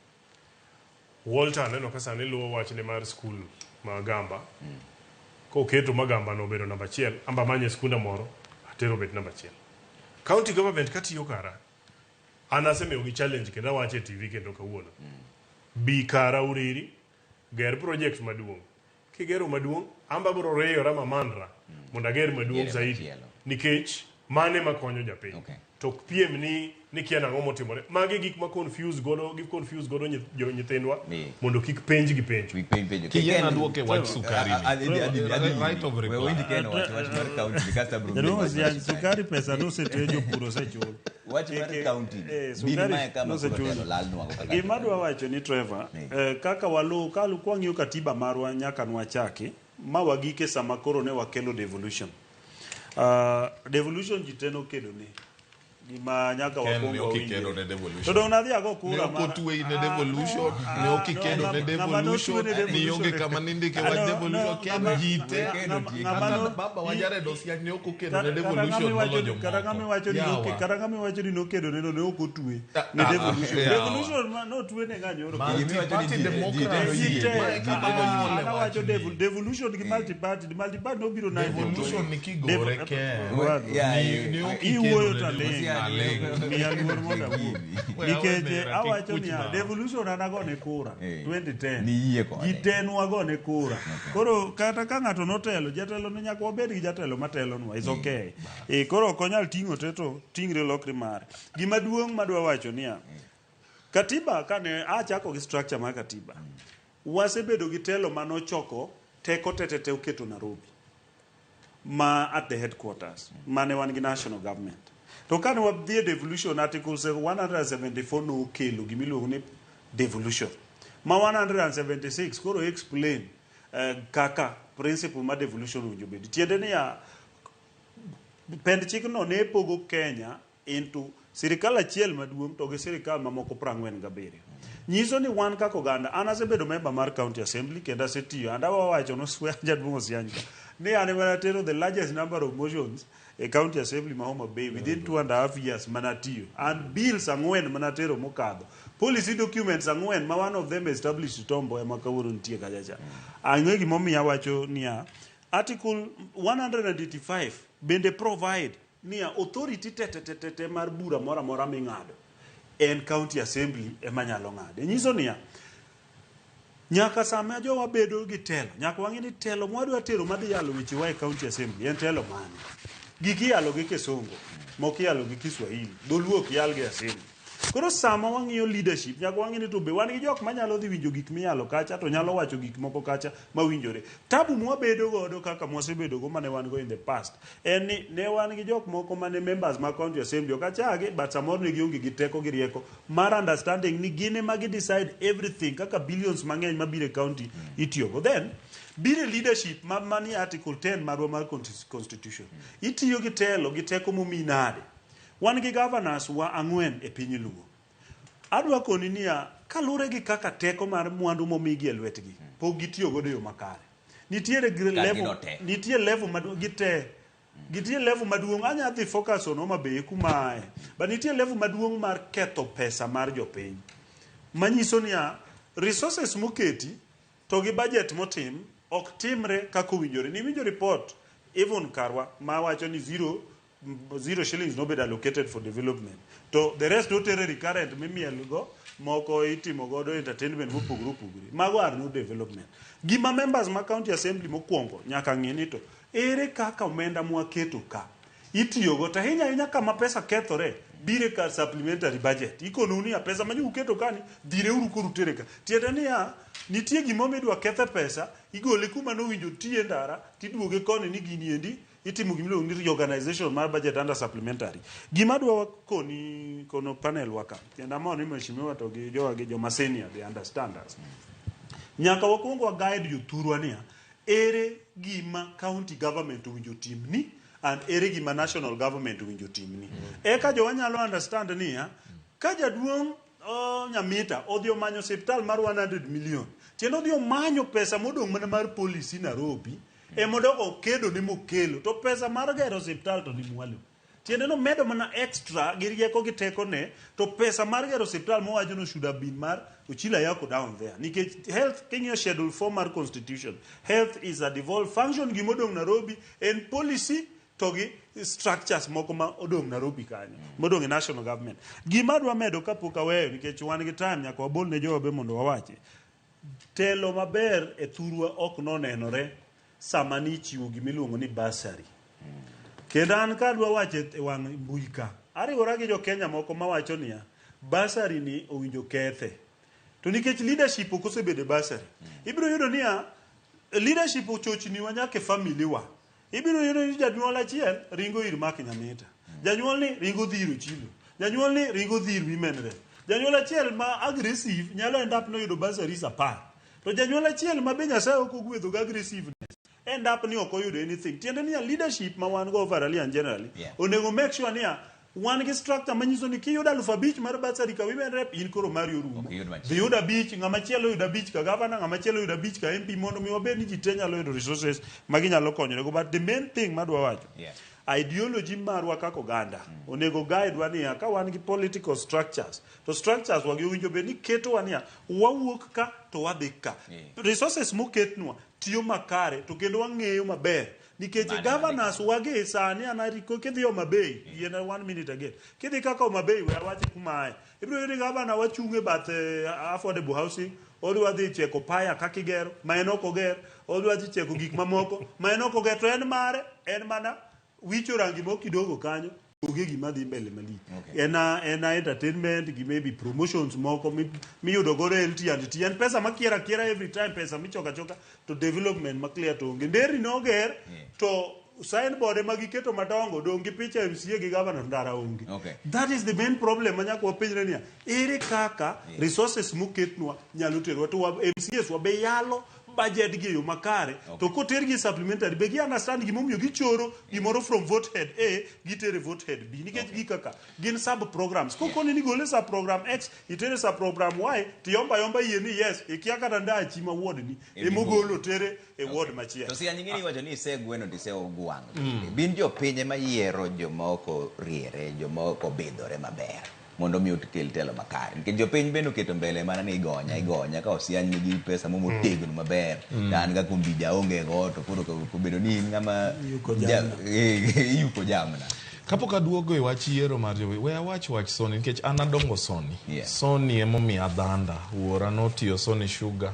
[SPEAKER 2] Walter aneno ka sani luwo wachne mar skul ma Gamba. Koketo ma Gamba no obedo namba 1, amba manye skunda moro, atero obed namba 1. County government katiyo kara, an asemiyogi challenge kendo awacho e TV kendo kawuono. Bi kara Uriri, ger project maduong'. Kigero maduong', amba biro reyora mamandra mondo ager maduong' zaidi. Nikech mane makonyo japiny. To ok piem ni kia nang'o motimore. Magi gik ma confuse godo, gi confuse godo nyithindwa mondo kik penj gi penjo.
[SPEAKER 4] Kiyie naduoke wach sukari ni. Right of reply.
[SPEAKER 1] Winj Ken wach wach mar county ni kasto abiro
[SPEAKER 3] Jaduong' Osiany, sukari pesa noseter jopur osechul.
[SPEAKER 1] Wach mar county ni. Bin mae kama koro telo lalnwa go kaka.
[SPEAKER 3] Gima adwa wacho ni Trevor, kaka walu kalu kwang'iyo katiba marwa nyaka nwachaki ma wagike sama koro ne wakelo devolution. Devolution ji te nokedo ne. Gima nyaka
[SPEAKER 4] Ken
[SPEAKER 3] wakwong
[SPEAKER 4] ne ok
[SPEAKER 3] wawinjre.
[SPEAKER 4] ikedo ne devolution.
[SPEAKER 3] To dong' nadhi ago kura
[SPEAKER 4] Ne ok otweyi ne devolution, ne ok ikedo ne devolution, ni onge kama nindike wach devolution, Ken ji te. Kata baba wa Jared Osiany ne ok okedo ne devolution molo jomoko.
[SPEAKER 3] Kata ng'ama iwacho ni
[SPEAKER 4] Yawa.
[SPEAKER 3] kata ng'ama iwacho ni nokedo ne no ne ok otwe ne devolution. Devolution ma notwe ne ng'a nyoro.
[SPEAKER 4] Multi-party democracy.
[SPEAKER 3] Ji te.
[SPEAKER 4] Mae kama nonyuole
[SPEAKER 3] An awacho
[SPEAKER 4] wachni.
[SPEAKER 3] devolution gi multi-party, multi-party nobiro
[SPEAKER 4] Devolution ni kigore Ken. Ni ok
[SPEAKER 3] Iwuoyo
[SPEAKER 4] ikedo
[SPEAKER 3] to
[SPEAKER 4] ne devolution.
[SPEAKER 3] aling'.
[SPEAKER 4] Aling'.
[SPEAKER 3] Miya luor mondo awuo.
[SPEAKER 4] We
[SPEAKER 3] Nikech
[SPEAKER 4] awemera, kik
[SPEAKER 3] awacho
[SPEAKER 4] kuch
[SPEAKER 3] niya,
[SPEAKER 4] mawa.
[SPEAKER 3] devolution an agone kura 2010.
[SPEAKER 1] Niyie kode.
[SPEAKER 3] Ji te nwagone kura. Koro kata ka ng'ato notelo, jatelo no nyaka wabed gi jatelo matelonwa. It's okay. Koro ok onyal ting'o te to ting're lokre mare. Gima duong' madwa wacho niya, katiba kane achako gi structure mar katiba, wasebedo gi telo manochoko teko tetete oketo Nairobi. Ma at the headquarters, mane wan gi national government. To kane wadhi e devolution, article 174 nokelo gimiluongo ni devolution. Ma 176 koro explain kaka principle mar devolution owinjo bedi. Tiende niya, pend chikno ne pogo Kenya into sirikal achiel maduong' to gi sirikal mamoko 47. Nyiso ni wan kaka oganda, an asebedo member mar county assembly kendo asetiyo, and awawacho no jaduong' Osiany ka, ni an ema natero the largest number of motions e county assembly ma Homa Bay within 2.5 years manatiyo. And bills 4 manatero mokadho. Policy documents 4 ma one of them established Tom Mboya ma kawuono nitie kacha cha. Ang'e gimomiyo awacho niya, Article 185 bende provide niya authority te mar bura moro amora ming'ado en county assembly ema nyalo ng'ade. Nyiso niya, Nyaka sama jowa bedo gi telo, nyaka wang'e ni telo mwadwa tero madhi yalo wechewa e county assembly en telo mane. Gik iyalo gi kisungu, moko iyalo gi Kiswahili, dholuo ok yal gi assembly. Koro sama wang'iyo leadership, nyaka wang'e ni to be wan gi jok manyalo dhi winjo gik miyalo kacha to nyalo wacho gik moko kacha mawinjore. Tabu mwabedo godo kaka mwasebedo go mane wan go in the past en ni ne wan gi jok moko mane members mag county assembly ok achagi but samoro ne gionge gi teko gi rieko mar understanding ni gin ema gi decide everything kaka billions mang'eny mabiro e county itiyogo. Then biro e leadership ma manie article 10 marwa mar constitution. Itiyo gi telo gi teko momiyi nade? Wan gi governors wa ang'wen e piny Luo. Adwa koni niya, kalure gi kaka teko mar mwandu momigi e lwetgi, pok gitiyo godo e yo makare. Nitiere level, nitie level maduong' gite. Gitie level maduong' anya dhi focus on Homa Bay kuma ae. But nitie level maduong' mar ketho pesa mar jopiny. Manyiso niya, resources moketi to gi budget motim ok timre kaka owinjore. Niwinjo report even karwa mawacho ni 0 shillings nobedo allocated for development. To the rest otere recurrent mimiel go moko itimo godo entertainment mopogore opogore. Mago are no development. Gima members ma county assembly mokwongo nyaka ng'i ni to ere kaka omenda mwaketo ka itiyogo to ahinya ahinya kama pesa kethore bire kar supplementary budget. Ikonou niya pesa ma uketo kani dhireuru koro utere ka. Tiende niya nitie gimomiyo idwa kethe pesa igole kuma nowinjo tiye ndara tiduoge koni ni gini endi itimo gimiluongo ni reorganization mar budget under supplementary. Gima adwa koni kono panel wa ka kendo amor ni mheshimiwa to gi jowa gi joma senior they understand us. Nyaka wakwong wa guide jothurwa niya ere gima county government owinjo timni and ere gima national government owinjo timni. Eka jowa nyalo understand niya ka jaduong' Nyamita odhi omanyo osiptal mar 100 million tiende odhi omanyo pesa modong' mana mar policy Nairobi emodok okedo ne mokelo to pesa mar gero osiptal to ni mwalo. Tiende nomedo mana extra gi rieko gi tekone to pesa mar gero osiptal mowacho no should have been mar Ochilo Ayako down there. Nikech health king'iyo schedule 4 mar constitution, health is a devolved function gimodong' Nairobi en policy to gi structures moko ma odong' Nairobi kanyo, modong' e national government. Gima adwa medo kapok aweyo nikech wan gi time nyaka wabol ne jowa be mondo wawachi. Telo maber e thurwa ok nonenore sama nichiwo gimiluongo ni bursary. Kendo an kadwa wacho e wang' mbui ka, ariwora gi jo Kenya moko mawacho niya, bursary ni owinjo kethe. To nikech leadership ok osebedo e bursary, ibiro yudo niya, leadership ochochniwa nyaka e family wa. Ibiro yudo ni janyuol achiel ringo ir Mark Nyamita. Janyuol ni ringo dhi ir Ochilo. Janyuol ni ringo dhi ir women rep. Janyuol achiel ma aggressive nyalo end up noyudo bursaries 10. To janyuol achiel ma be Nyasaye ok ogwedho gi aggressiveness end up ni ok oyudo anything. Tiende niya leadership ma wan go overall and generally onego make sure niya wan gi structure manyiso ni kiyudo 5,000 mar bursary ka women rep in koro mari orumo.
[SPEAKER 1] Ok iyud machielo.
[SPEAKER 3] Dhi yud 5, ng'ama chielo oyud 5 ka governor, ng'ama chielo oyud 5 ka MP mondo mi wabed ni ji te nyalo yudo resources ma ginyalo konyorego. But the main thing madwa wacho, ideology marwa kaka oganda onego guide wa niya ka wan gi political structures to structures wagi owinjo bed ni ketowa niya wawuok ka to wadhi ka. Resources moketnwa tiyo makare to kendo wang'eyo maber nikech
[SPEAKER 1] Mane
[SPEAKER 3] governors wagi sani an ariko kidhi Homa Bay yiena 1 minute again kidhi kaka Homa Bay we awach kuma aye ibiro yudo ni governor wachung' e bath affordable housing odwa dhi cheko paya kaka igero ma en ok oger odwa dhi cheko gik mamoko ma en ok oger to en mare en mana wicho rangi moko kidogo kanyo onge gima dhi mbele malich. En a, en a entertainment gi maybe promotions moko miyudo godo LT&T. En pesa makier akiera every time, pesa michoko achoka to development ma clear to onge. Nderni noger to signboard ema giketo madongo dong' gi picha MCA gi governor ndara onge. That is the main problem ma nyaka wapenjre niya, ere kaka resources moketnwa nyalo terowa to MCAs wa be yalo budget gi e yo makare to kotergi e supplementary be gi understand gimomiyo gichoro gimoro from vote head A gitere vote head B nikech gika ka gin sub programs kokoni ni gole sub program X itere sub program Y tiyomba yomba yie ni yes ikia kata ndachi ma ward ni emogolo tere e ward machielo.
[SPEAKER 1] To sianya ing'eni iwacho ni isegweno to iseogwang'. Bin jopiny ema yiero joma ok oriere, joma ok obidhore maber mondo mi okel telo makare. Nikech jopiny bende oketo mbele mana ni igonya, igonya ka osiany nigi pesa mo motegno maber. To an kaka Ombija aonge go to koro kobedo ni in ng'ama
[SPEAKER 3] Iyuko jamna.
[SPEAKER 1] Iyuko jamna.
[SPEAKER 4] Kapok aduogo e wach yiero mar jowi, we awach wach Sony nikech an adongo Sony. Sony emomiyo adhanda. Wuora notiyo Sony Sugar.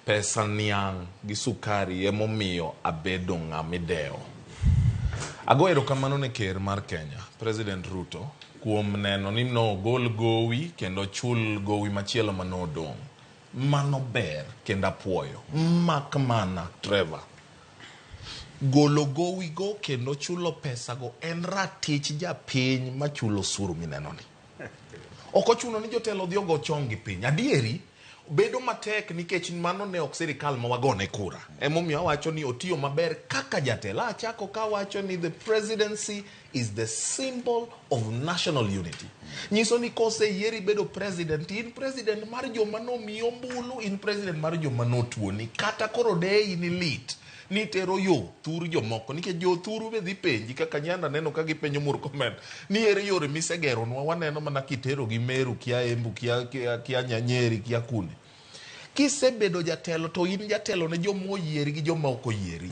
[SPEAKER 4] Pesa niang' gi sukari emomiyo abedo ng'ama idewo. Ago erokamano ne ker mar Kenya, President Ruto, kuom neno ni nogol gowi kendo chul gowi machielo manodong'. Mano ber kendo apuoyo. Mak mana, Trevor, golo gowi go kendo chulo pesa go en ratich japiny machulo osuru mineno ni. Ok ochuno ni jotelo odhi ogo chong gi piny. Adieri, bedo matek nikech mano ne ok sirikal ma wagone kura. Emomiyo awacho ni otiyo maber kaka jatelo. Achako kawacho ni the presidency is the symbol of national unity. Nyiso ni koseyieri bedo president, in president mar joma nomiyi ombulu, in president mar joma notuoni. Kata koro deyi ni lit, nitero yo thur jomoko nikech jo thuru be dhi penji kaka nyanda neno ka gipenjo Murkomen ni ere yore misegeronwa waneno mana kitero gi Meru kia Embu kia, kia, kia Nyeri kia kune. Kisebedo jatelo to in jatelo ne joma oyieri gi joma ok oyieri.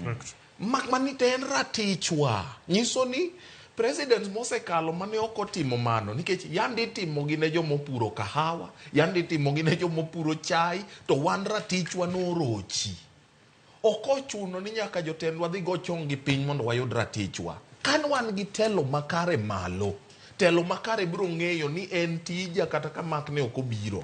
[SPEAKER 4] Mak mani to en ratichwa. Nyiso ni president mosekalo mane ok otimo mano nikech yande itimo gi ne joma opuro kahawa, yande itimo gi ne joma opuro chai to wan ratichwa norochi. Ok ochuno ni nyaka jotendwa dhi go chong gi piny mondo wayud ratichwa. Kan wan gi telo makare malo, telo makare biro ng'eyo ni en tija kata ka Mark ne ok obiro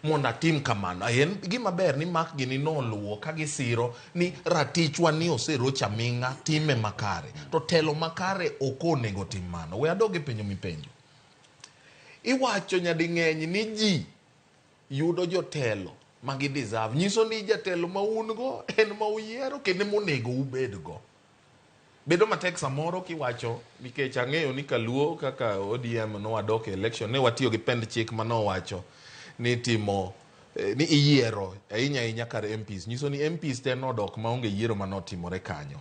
[SPEAKER 4] mondo atim kamano. En gima ber ni Mark gini noluwo ka gisiro ni ratichwa ni oseroch aming'a, time makare. To telo makare ok onego tim mano. We adog e penjo mipenjo. Iwacho nyading'eny ni ji yudo jotelo ma gi deserve. Nyiso ni jatelo ma un go en ma uyiero kendo monego ubed go. Bedo matek samoro kiwacho nikech ang'eyo ni kaluo kaka ODM nowadok e election ne watiyo gi pend chik manowacho ni timo ni iyiero ahinya ahinya kar MPs. Nyiso ni MPs te nodok maonge yiero manotimore kanyo.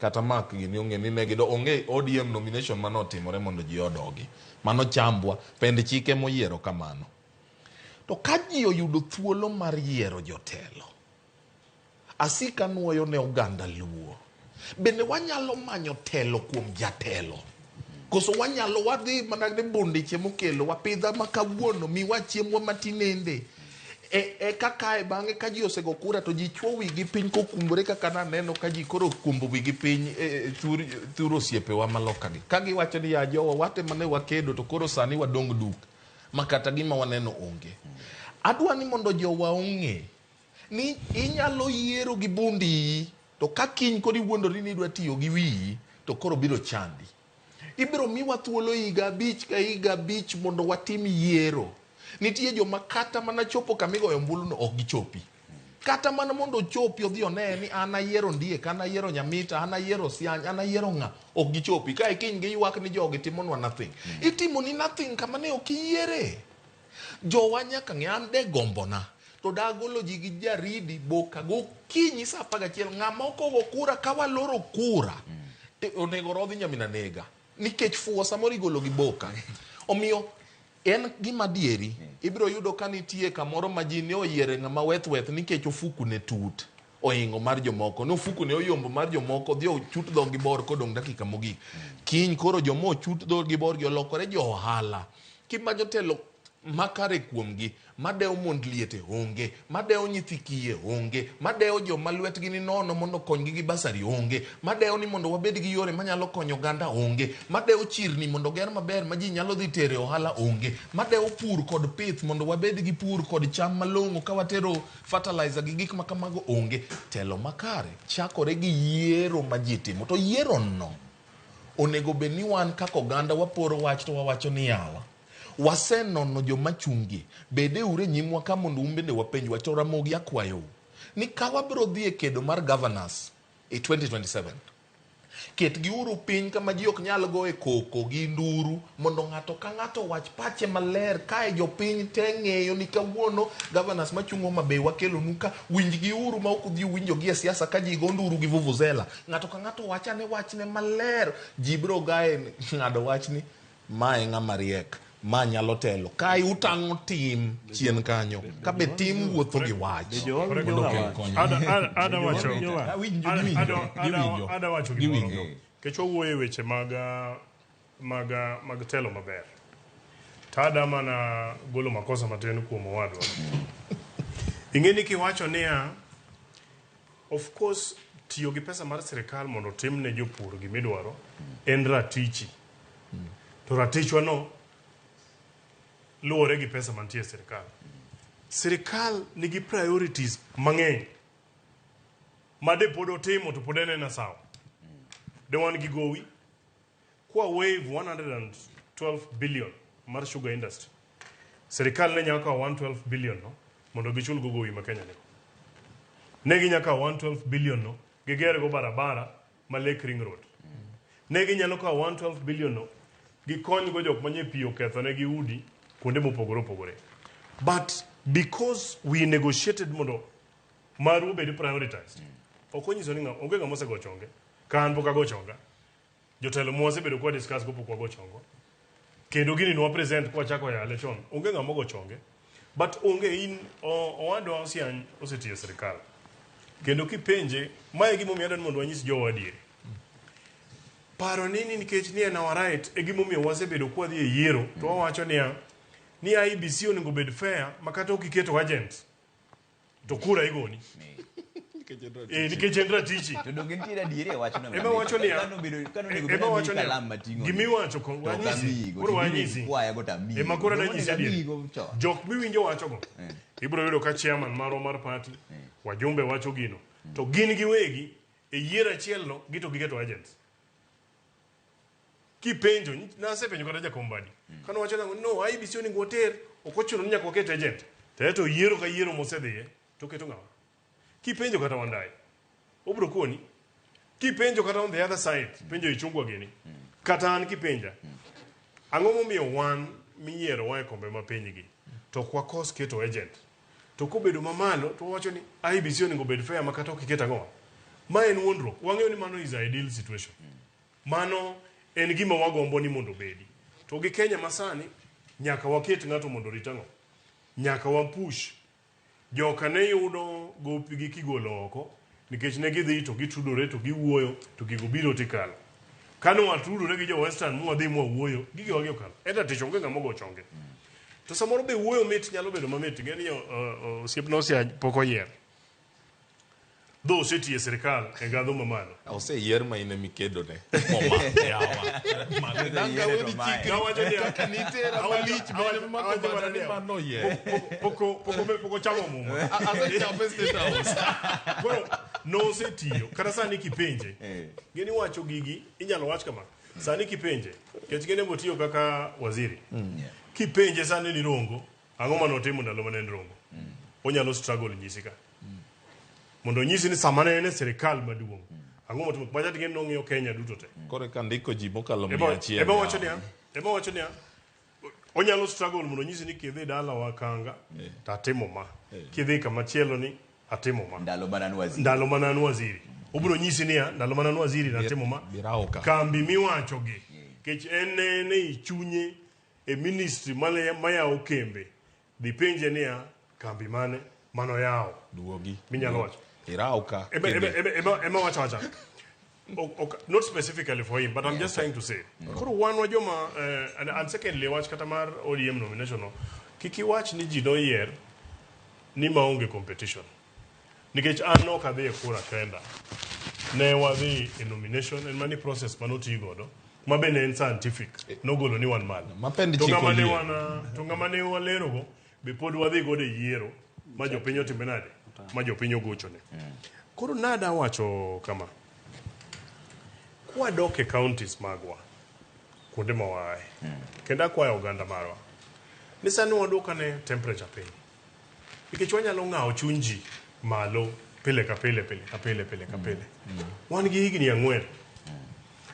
[SPEAKER 4] Kata Mark gini ong'e ni ne gido onge ODM nomination manotimore mondo ji odogi. Mano chambwa, pend chik emoyiero kamano. To ka ji oyudo thuolo mar yiero jotelo, asika nuoyo ne oganda luo. Bende wanyalo manyo telo kuom jatelo? Koso wanyalo wadhi mana ne bundiche mokelo wapidha ma kawuono miwa chiembwa matinende. E kaka e bang'e ka ji osego kura to ji chwo wigi piny kokumbore kaka naneno ka ji koro okumbo wigi piny e thur osiepewa maloka gi. Ka giwacho ni ya jowa wate mane wakedo to koro sani wadong' duk ma kata gima waneno onge. Adwa ni mondo jowa ong'e ni inyalo yiero gi bundi to ka kiny koro iwuondori ni idwa tiyo gi wiyi to koro biro chandi. Ibiro miwa thuolo higa 5 ka higa 5 mondo watim yiero. Nitie joma kata mana chopo kama igoyo ombulu no ok gichopi. Kata mana mondo ochopi odhi one ni an ayiero Ondiek, an ayiero Nyamita, an ayiero Siany, an ayiero ng'a, ok gichopi. Kae kiny giywak ni jogi timonwa nothing. Itimoni nothing kama ne ok iyiere. Jowa nyaka ng'e an de gombona to dagolo ji gi jaridi boka gokinyi saa 11 ng'ama ok ogo kura ka waloro kura onego rodhi nyamina nega nikech fuwo samoro igolo gi boka. Omiyo en gima adieri ibiro yudo ka nitie kamoro ma ji ne oyiere ng'ama weth weth nikech ofuku ne tut ohingo mar jomoko ne ofuku ne oyombo mar jomoko dhi ochut dhogi bor kodong' dakika mogik. Kiny koro joma ochut dhogi bor gi olokore jo ohala. Kimanyo telo makare kuomgi, madewo mond liete onge, madewo nyithi kiye onge, madewo joma lwetgi ni nono mondo okonygi gi basari onge, madewo ni mondo wabed gi yore manyalo konyo oganda onge, madewo chirni mondo oger maber ma ji nyalo dhi tere ohala onge, madewo pur kod pith mondo wabed gi pur kod cham malong'o ka watero fertilizer gi gik ma kamago onge. Telo makare chakore gi yiero ma ji timo, to yiero no onego bed ni wan kaka oganda waporo wach to wawacho ni yawa wasenono joma chungi bede ure nyimwa ka mondo un bende wapenj wach. To Ramogi akwayou ni ka wabiro dhi e kedo mar governors e 2027 ketgiuru piny kama ji ok nyal goye koko gi nduru mondo ng'ato ka ng'ato owach pache maler kae jopiny te ng'eyo ni kawuono governors machung' Homa Bay wakelonu ka winjgiuru ma ok udhi uwinjogi e siasa ka ji go nduru gi vuvuzela. Ng'ato ka ng'ato owach ane wachne maler. Ji biro gae ng'ado wachni ma e ng'ama riek ma nyalo telo kae utang'o tim chien kanyo ka be tim wuotho gi wach
[SPEAKER 2] mondo okel kony. Ada wacho gimoro nikech wawuoyo e weche mag telo maber. To ada mana golo makosa matin kuom owadwa. Ing'e ni kiwacho niya Of course, tiyo gi pesa mar sirikal mondo otim ne jopur gimidwaro en ratichi. To ratichwa no luwore gi pesa mantie e sirikal. Sirikal nigi priorities mang'eny ma de pod otimo to pod en ena sawa. De wan gi gowi kwa waive 112 billion mar sugar industry. Sirikal ne nyaka kawo 112 billion no mondo gichul go gowi ma Kenya nigo. Ne ginya kawo 112 billion no giger go barabara ma Lake Ring Road. Ne ginyalo kawo 112 billion no gikony go jok manye pi oketho ne gi udi kuonde mopogore opogore. But because we negotiated mondo maru obed prioritized. Ok onyiso ni ng'a onge ng'ama osego chonge. Ka an pok ago chonga. Jotelo mwasebedo kwa discuss go pok wago chongo. Kendo gini nwa present kwa chako yale chon. Onge ng'ama ogo chonge. But onge in owadwa Osiany osetiyo e sirikal. Kendo kipenje, mae e gimomiyo adwaro ni mondo wanyis jowa adieri. Paro ni ni nikech ni en our right e gimomiyo wasebedo kwadhi e yiero to wawacho niya ni IEBC onego bed fair ma kata ok iketo agent to kura igoni. Eh, nikech en ratichi.
[SPEAKER 1] To donge nitiere adieri e wachno?
[SPEAKER 2] Ema wacho niya,
[SPEAKER 1] Kano bedo- kano onego bed
[SPEAKER 2] ema
[SPEAKER 1] ni
[SPEAKER 2] wacho niya,
[SPEAKER 1] kalam mating'o ni,
[SPEAKER 2] gimiwacho ko
[SPEAKER 1] to ok
[SPEAKER 2] wanyisi,
[SPEAKER 1] amiyigo,
[SPEAKER 2] koro
[SPEAKER 1] to ibiro
[SPEAKER 2] wanyisi.
[SPEAKER 1] ikwaya go to amiyigo.
[SPEAKER 2] Ema koro
[SPEAKER 1] Joma
[SPEAKER 2] nanyisi
[SPEAKER 1] onego
[SPEAKER 2] adieri.
[SPEAKER 1] amiyigo chon.
[SPEAKER 2] Jok miwinjo wachogo, ibiro yudo ka chairman marwa mar party, wajumbe wacho gino. To gin giwegi, e yiero achiel no, gito giketo agents. Kipenjo, nasepenjo kata jakom Mbadi. Kane owacho nang'o, no, IEBC onego water, ok ochuno ni nyaka waket agent. To to yiero ka yiero mosedhiye, to oketo ng'awa? Kipenjo kata Wandayi, obiro koni. Kipenjo kata on the other side, penjo Ichung'wa gini. Kata an kipenja, ang'o momiyo wan miyierowa e kombe ma piny gi, to ok wakos keto agent. To kobedo mamalo, to wawacho ni IEBC onego bed fair ma kata ok iket ang'o. Ma en wuondruok. Wang'eyo ni mano is ideal situation. Mano en gima wagombo ni mondo obedi. To gi Kenya masani, nyaka waket ng'ato mondo orit ang'o. Nyaka wa push. Joka ne yudo gopgi kigolo oko, nikech ne gidhi to gitudore to giwuoyo to gigo biro tikalo. Kane watudore gi jo Western mwadhi mwawuoyo, gigewa gi okalo. En ratich onge ng'ama ogo chonge. To samoro be wuoyo mit nyalo bedo mamit. Ing'e ni osiepna Osiany pok oyier. Dho osetiyo e sirikal e ngadho mamalo.
[SPEAKER 4] Oseyier ma in ema ikedone. Moma, yawa. Mano dang' aweni chikri.
[SPEAKER 2] Nawacho niya,
[SPEAKER 4] Kaka nitera malich bende mako
[SPEAKER 2] awacho
[SPEAKER 4] bada
[SPEAKER 2] mana
[SPEAKER 4] ni
[SPEAKER 2] niya,
[SPEAKER 4] mano oyier.
[SPEAKER 2] Pok ochamo muma.
[SPEAKER 4] Asechape State House.
[SPEAKER 2] Koro nosetiyo kata sani kipenje gini wacho gigi inyalo wach kama sani kipenje nikech gin ema otiyo kaka waziri kipenje sani ni Rongo ang'o mane otimo ndalo mane en Rongo onyalo struggle nyisi ka mondo onyisi ni sama ne en e sirikal maduong' ang'o motimo macha ting'e nong'iyo Kenya duto te
[SPEAKER 4] Koro eka ndiko ji mokalo 100.
[SPEAKER 2] ema wacho niya ema wacho niya onyalo struggle mondo onyisi ni kidhi dalawa Kanga to atimo ma kidhi kamachielo ni atimo ma
[SPEAKER 1] Ndalo mana an waziri.
[SPEAKER 2] ndalo mana an waziri obiro nyisi niya ndalo mana an waziri natimo ma
[SPEAKER 4] Birauka.
[SPEAKER 2] kambi miwacho gi nikech en en ei chunye e ministry mane mayawo kembe dhi penje niya kambi mane manoyawo
[SPEAKER 4] Duogi.
[SPEAKER 2] Minyalo wacho.
[SPEAKER 4] Irauka.
[SPEAKER 2] Ema wacho wacha not specifically for him but I'm just trying to say koro wan wa joma and secondly wach kata mar ODM nomination no kik iwach ni ji noyier ni maonge competition nikech an ok adhi e kura kenda ne wadhi e nomination en mani process manotii godo ma bende en scientific nogolo ni wan malo
[SPEAKER 4] Mapend
[SPEAKER 2] to
[SPEAKER 4] chik
[SPEAKER 2] ng'ama ne
[SPEAKER 4] oyie.
[SPEAKER 2] wan to ng'ama ne walerogo be pod wadhi godo e yiero ma jopiny otime nade ma jopiny ogochone koro nada wacho kama kwadok e counties magwa kuonde ma waaye kendo akwayo oganda marwa ni sani waduok ane temperature piny nikech wanyalo ng'awo chuny ji malo pile ka pile pile ka pile pile ka pile wan gi higni 4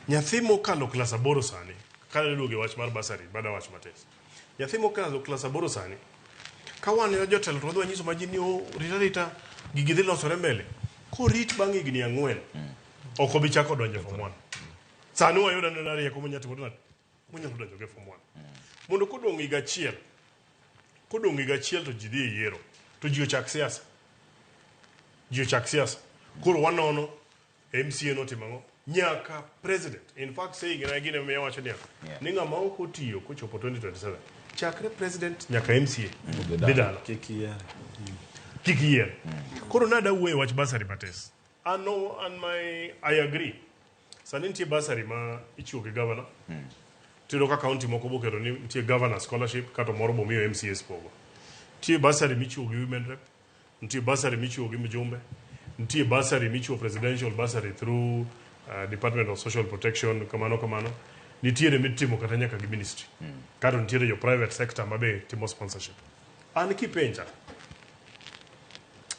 [SPEAKER 2] nyathi mokalo klas 8 sani ka duogo e wach mar basari bada wach matis nyathi mokalo klas 8 sani ka wan jotelo to wadhi wanyiso ma ji ni o rita rita gigi dhi losore mbele korit bang' higni 4 ok obi chako donjo e form 1 sani wayudo anena rieko monyalo timo nade monyalo donjo go e form 1 mondo kodong' higa achiel kodong' higa achiel to ji dhi e yiero to ji ochak siasa ji ochak siasa koro wanono MCA notimo ang'o nyaka president in fact saying na gine miya wacho niya ni ng'ama ok otiyo kochopo 2027 chakre president nyaka MCA dhi dala
[SPEAKER 3] Kik yier.
[SPEAKER 2] kik yier koro nada wuoyo e wach basari matis An no, an my, I agree. Sani nitie bursary ma ichiwo gi governor. Tiyudo ka county moko boketo ni nitie governor scholarship kato moro bomiyo MCAs pogo. Nitie bursary michiwo gi women rep, nitie bursary michiwo gi mjumbe, nitie bursary michiwo presidential bursary through Department of Social Protection kamano kamano. Nitiere mitimo kata nyaka gi ministry. Kato nitiere jo private sector ma be timo sponsorship. An kipenja,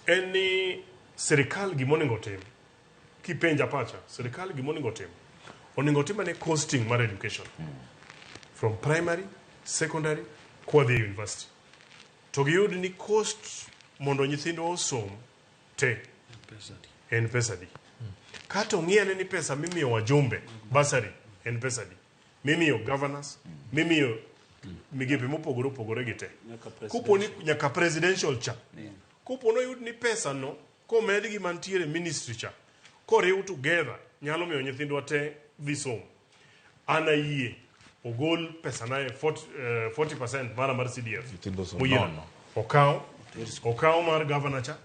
[SPEAKER 2] en ni sirikal gima onego otim, kipenja pacha, sirikal gima onego otim, onego otim ane costing mar education. From primary, secondary, kwadhi e university. To giyud ni cost mondo nyithindwa osom te en pesa di. Kato ng'i ane ni pesa mimiyo wajumbe bursary en pesa di. Mimiyo governors, mimiyo migepe mopogore opogore gi te. Kopo ni nyaka presidential cha. Kopo noyud ni pesa no komed gi mantiere ministry cha koriw together nyalo miyo nyithindwa te dhi somo. An ayie ogol pesa na e 40% mara mar CDF.
[SPEAKER 4] Nyithindo osom
[SPEAKER 2] Moyiena.
[SPEAKER 4] nono.
[SPEAKER 2] Okaw, okaw mar governor cha,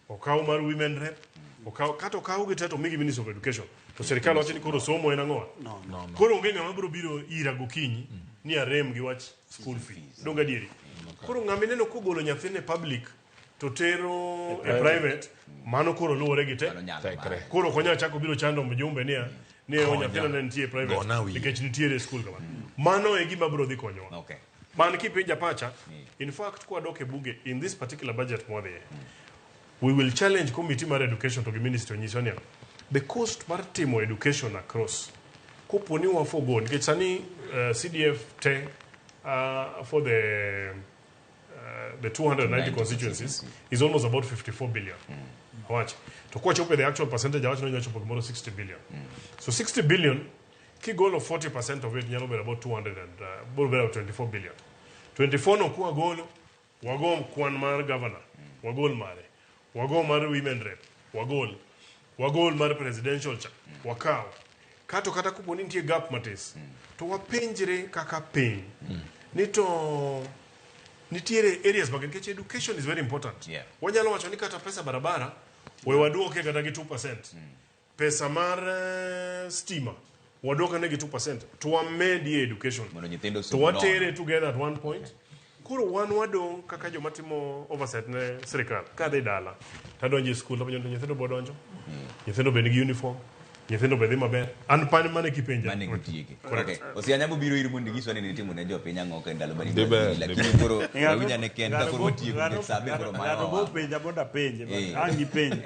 [SPEAKER 2] okaw mar women rep, okaw kata okaw gi te to omigi Ministry of Education. To sirikal wacho ni koro somo en ang'owa?
[SPEAKER 3] No,
[SPEAKER 4] no.
[SPEAKER 2] Koro onge ng'ama biro biro ira gokinyi ni arem gi wach school fee. Donge adieri? Koro ng'ama ineno kogolo nyathine public to tero e private, mano koro luwore gi te.
[SPEAKER 1] Mano nyalo
[SPEAKER 4] Tekre.
[SPEAKER 1] mare.
[SPEAKER 2] Koro ok onyal chako biro chando mjumbe niya ni o
[SPEAKER 4] Konya.
[SPEAKER 2] nyathina ne nitie e private
[SPEAKER 4] Gona wiye.
[SPEAKER 2] nikech nitiere e school kamano. Mano e gima biro dhi konyowa.
[SPEAKER 1] Okay.
[SPEAKER 2] Man kipenja pacha, in fact kwadok e bunge in this particular budget mwadhiye, we will challenge committee mar education to gi ministry onyiswa niya, the cost mar timo education across kopo ni wafogo nikech sani CDF te for the 290 constituencies is almost about 54 billion. Awach. To kwachopo e the actual percentage awach ni onyalo chopo gimoro 60 billion. So 60 billion kigolo 40% of it nyalo bedo about 200 and biro bedo about 24 billion. 24 no kwagolo wago kwan mar governor, wagol mare, wago mar women rep, wagol, wagol mar presidential cha, wakaw. Kato kata kopo ni nitie gap matis, to wapenjre kaka piny ni to nitiere areas mag nikech education is very important. Wanyalo wacho ni kata pesa barabara we waduoke kata gi 2%. Pesa mar stima waduokane gi 2% to wamedie education.
[SPEAKER 1] Mondo nyithindo
[SPEAKER 2] To
[SPEAKER 1] osom
[SPEAKER 2] watere
[SPEAKER 1] nono.
[SPEAKER 2] together at one point. Koro wan wadong' kaka joma timo oversight ne sirikal. Kadhi dala, tadonjo e school, tapenjo ni nyithindo bo donjo? Nyithindo be nigi uniform? Nyithindo be dhi maber? An pan mane kipenja.
[SPEAKER 1] Mane gitieke.
[SPEAKER 2] Correct.
[SPEAKER 1] Okay. Osianya biro ir mondo inyiswa ni nitimo ne jopiny ang'o ka ndalo mane
[SPEAKER 4] Dhi ber,
[SPEAKER 1] lakini
[SPEAKER 4] dhi ber.
[SPEAKER 1] koro wawinj ane ken ka koro watieko nikech sa be koro
[SPEAKER 3] Ng'ato bo
[SPEAKER 1] mayowa.
[SPEAKER 3] penja mondo apenje, but
[SPEAKER 1] Eh.
[SPEAKER 3] ang' ipenje.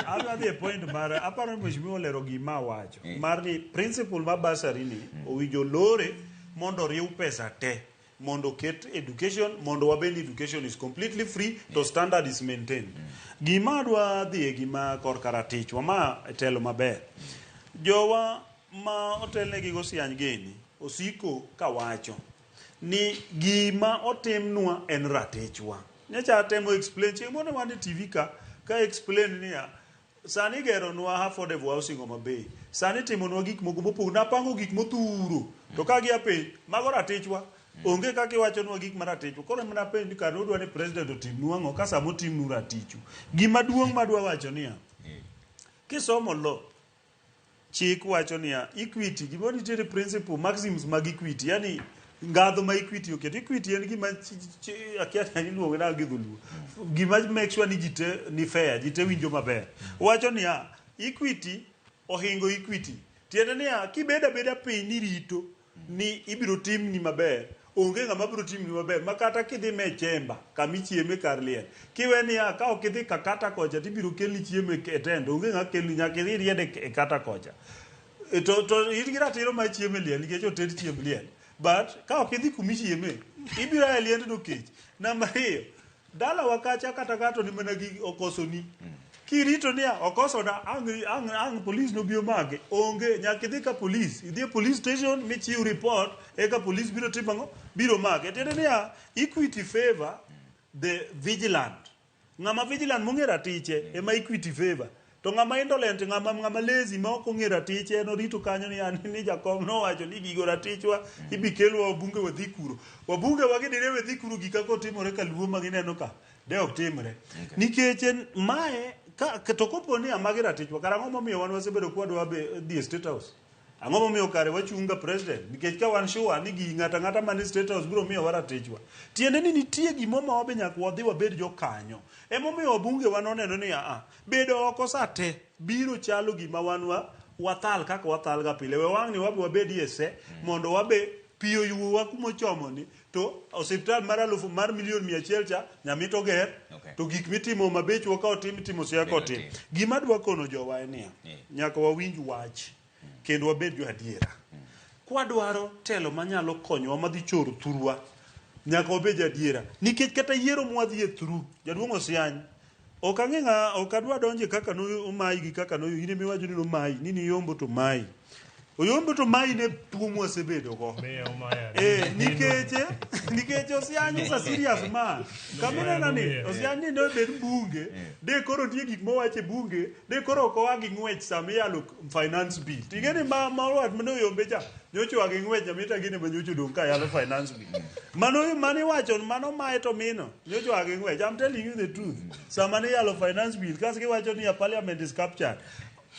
[SPEAKER 3] Adwa dhi e point mar aparo ni mheshimiwa olero gima awacho mar ni principle mar bursary ni owinjo lore mondo oriw pesa te mondo oket education mondo wabed ni education is completely free to standard is maintained. Gima adwa dhiye gima korka ratichwa ma telo maber. Jowa ma otelnegi go Siany Geni osiko kawacho ni gima otimnwa en ratichwa. Nyocha atemo explain chieng' moro ne wan e TV ka ka explain niya sani geronwa affordable housing Homa Bay. Sani timonwa gik moko mopogore. Napango gik modhuro. To ka gia penj, mago ratichwa. Onge kaka iwachonwa gik ma ratichwa. Koro ema napenj ni kare udwa ni president otimnu ang'o ka sama otimnu ratichu. Gima duong' madwa wacho niya, kisomo law, chik wacho niya, equity, gimoro nitiere principle, maxims mag equity, yani ngadho ma equity oketo. Equity en gima akia ni iluonge nang'o gi dholuo. Gima make sure ni ji te ni fair, ji te winjo maber. Wacho niya, equity ohingo equity. Tiende niya, kibedo abeda piny ni rito ni ibiro timni maber, onge ng'ama biro timni maber ma kata kidhi me chamber kama ichieme kar liel kiwe niya ka ok idhi ka kata kocha tibiro kelni chiemo e tent onge ng'a kelni nyaka idhi iried e kata kocha to in gi ratiro mar chiemo e liel nikech oted chiemb liel but ka ok idhi kumichieme ibiro a e liendno kech namba ariyo dalawa kacha kata ng'ato ni mana gi okosoni kirito niya okosona ang', ang', ang' polis nobi omake onge nyaka idhi ka polis idhi e police station michiw report eka polis biro timo ang'o biro make tiende niya equity favor the vigilant ng'ama vigilant mong'e ratiche ema equity favor to ng'ama indolent ng'ama ng'ama lazy ma ok ong'e ratiche en orito kanyo ni an ni jakom nowacho ni gigo ratichwa ibi kelwa wabunge wadhi kuro wabunge wagi dire wadhi kuro gika kotimore kaluo ma gineno ka de ok timre nikech en mae Ka, to kopo ni amagi ratichwa, kara ang'o momiyo wan wasebedo kwadwa dhi e State House? Ang'o momiyo kare wachung' ga president? Nikech ka wan sure ni gi ng'ato ang'ata man e State House biro miyowa ratichwa. Tiende ni nitie gimo ma wabe nyaka wadhi wabed jokanyo. Emomiyo wabunge wa noneno ni aa, bedo oko sa te biro chalo gima wan wa wathal kaka wathal ga pile. We wang' ni wabe wabedie se mondo wabe pi oyuowa kumochomo ni to osiptal mar alufu mar milion 100 cha Nyamita oger. To gik mitimo mabechwa ka otim itimo Siaya ka otim. Gima adwa kono jowa en niya, nyaka wawinj wach kendo wabed jo adiera. Kwadwaro telo manyalo konyowa madhi choro thurwa, nyaka wabed jo adiera. Nikech kata yiero mwadhie through, jaduong' Osiany, ok ang'e ng'a, ok adwa donje kaka nomayi gi kaka no, in ema iwacho ni nomayi, ni niyombo to mayi. Oyombo to mayi ne tuo mwasebedo go.
[SPEAKER 2] Miya omaya.
[SPEAKER 3] Nikech nikech Osiany is a serious man. Kama ineno ni Osiany ni ne bed bunge, de koro nitie gik mowacho e bunge, de koro ok oa gi ng'wech sama iyalo finance bill. Ting'e ni ma ma wat mane oyombe cha, nyocha oa gi ng'wech Nyamita gini ma nyocha odong' ka yalo finance bill. Mano mane iwacho mano mae to mino, nyocha oa gi ng'wech. I'm telling you the truth. Sama ne iyalo finance bill, kas giwacho ni a parliament is captured.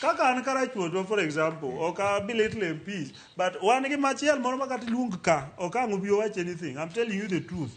[SPEAKER 3] Kaka an Karachuonyo for example, ok a belittle MPs, but wan gi machiel moro ma kata iluong ka, ok ang' obi owach anything. I'm telling you the truth.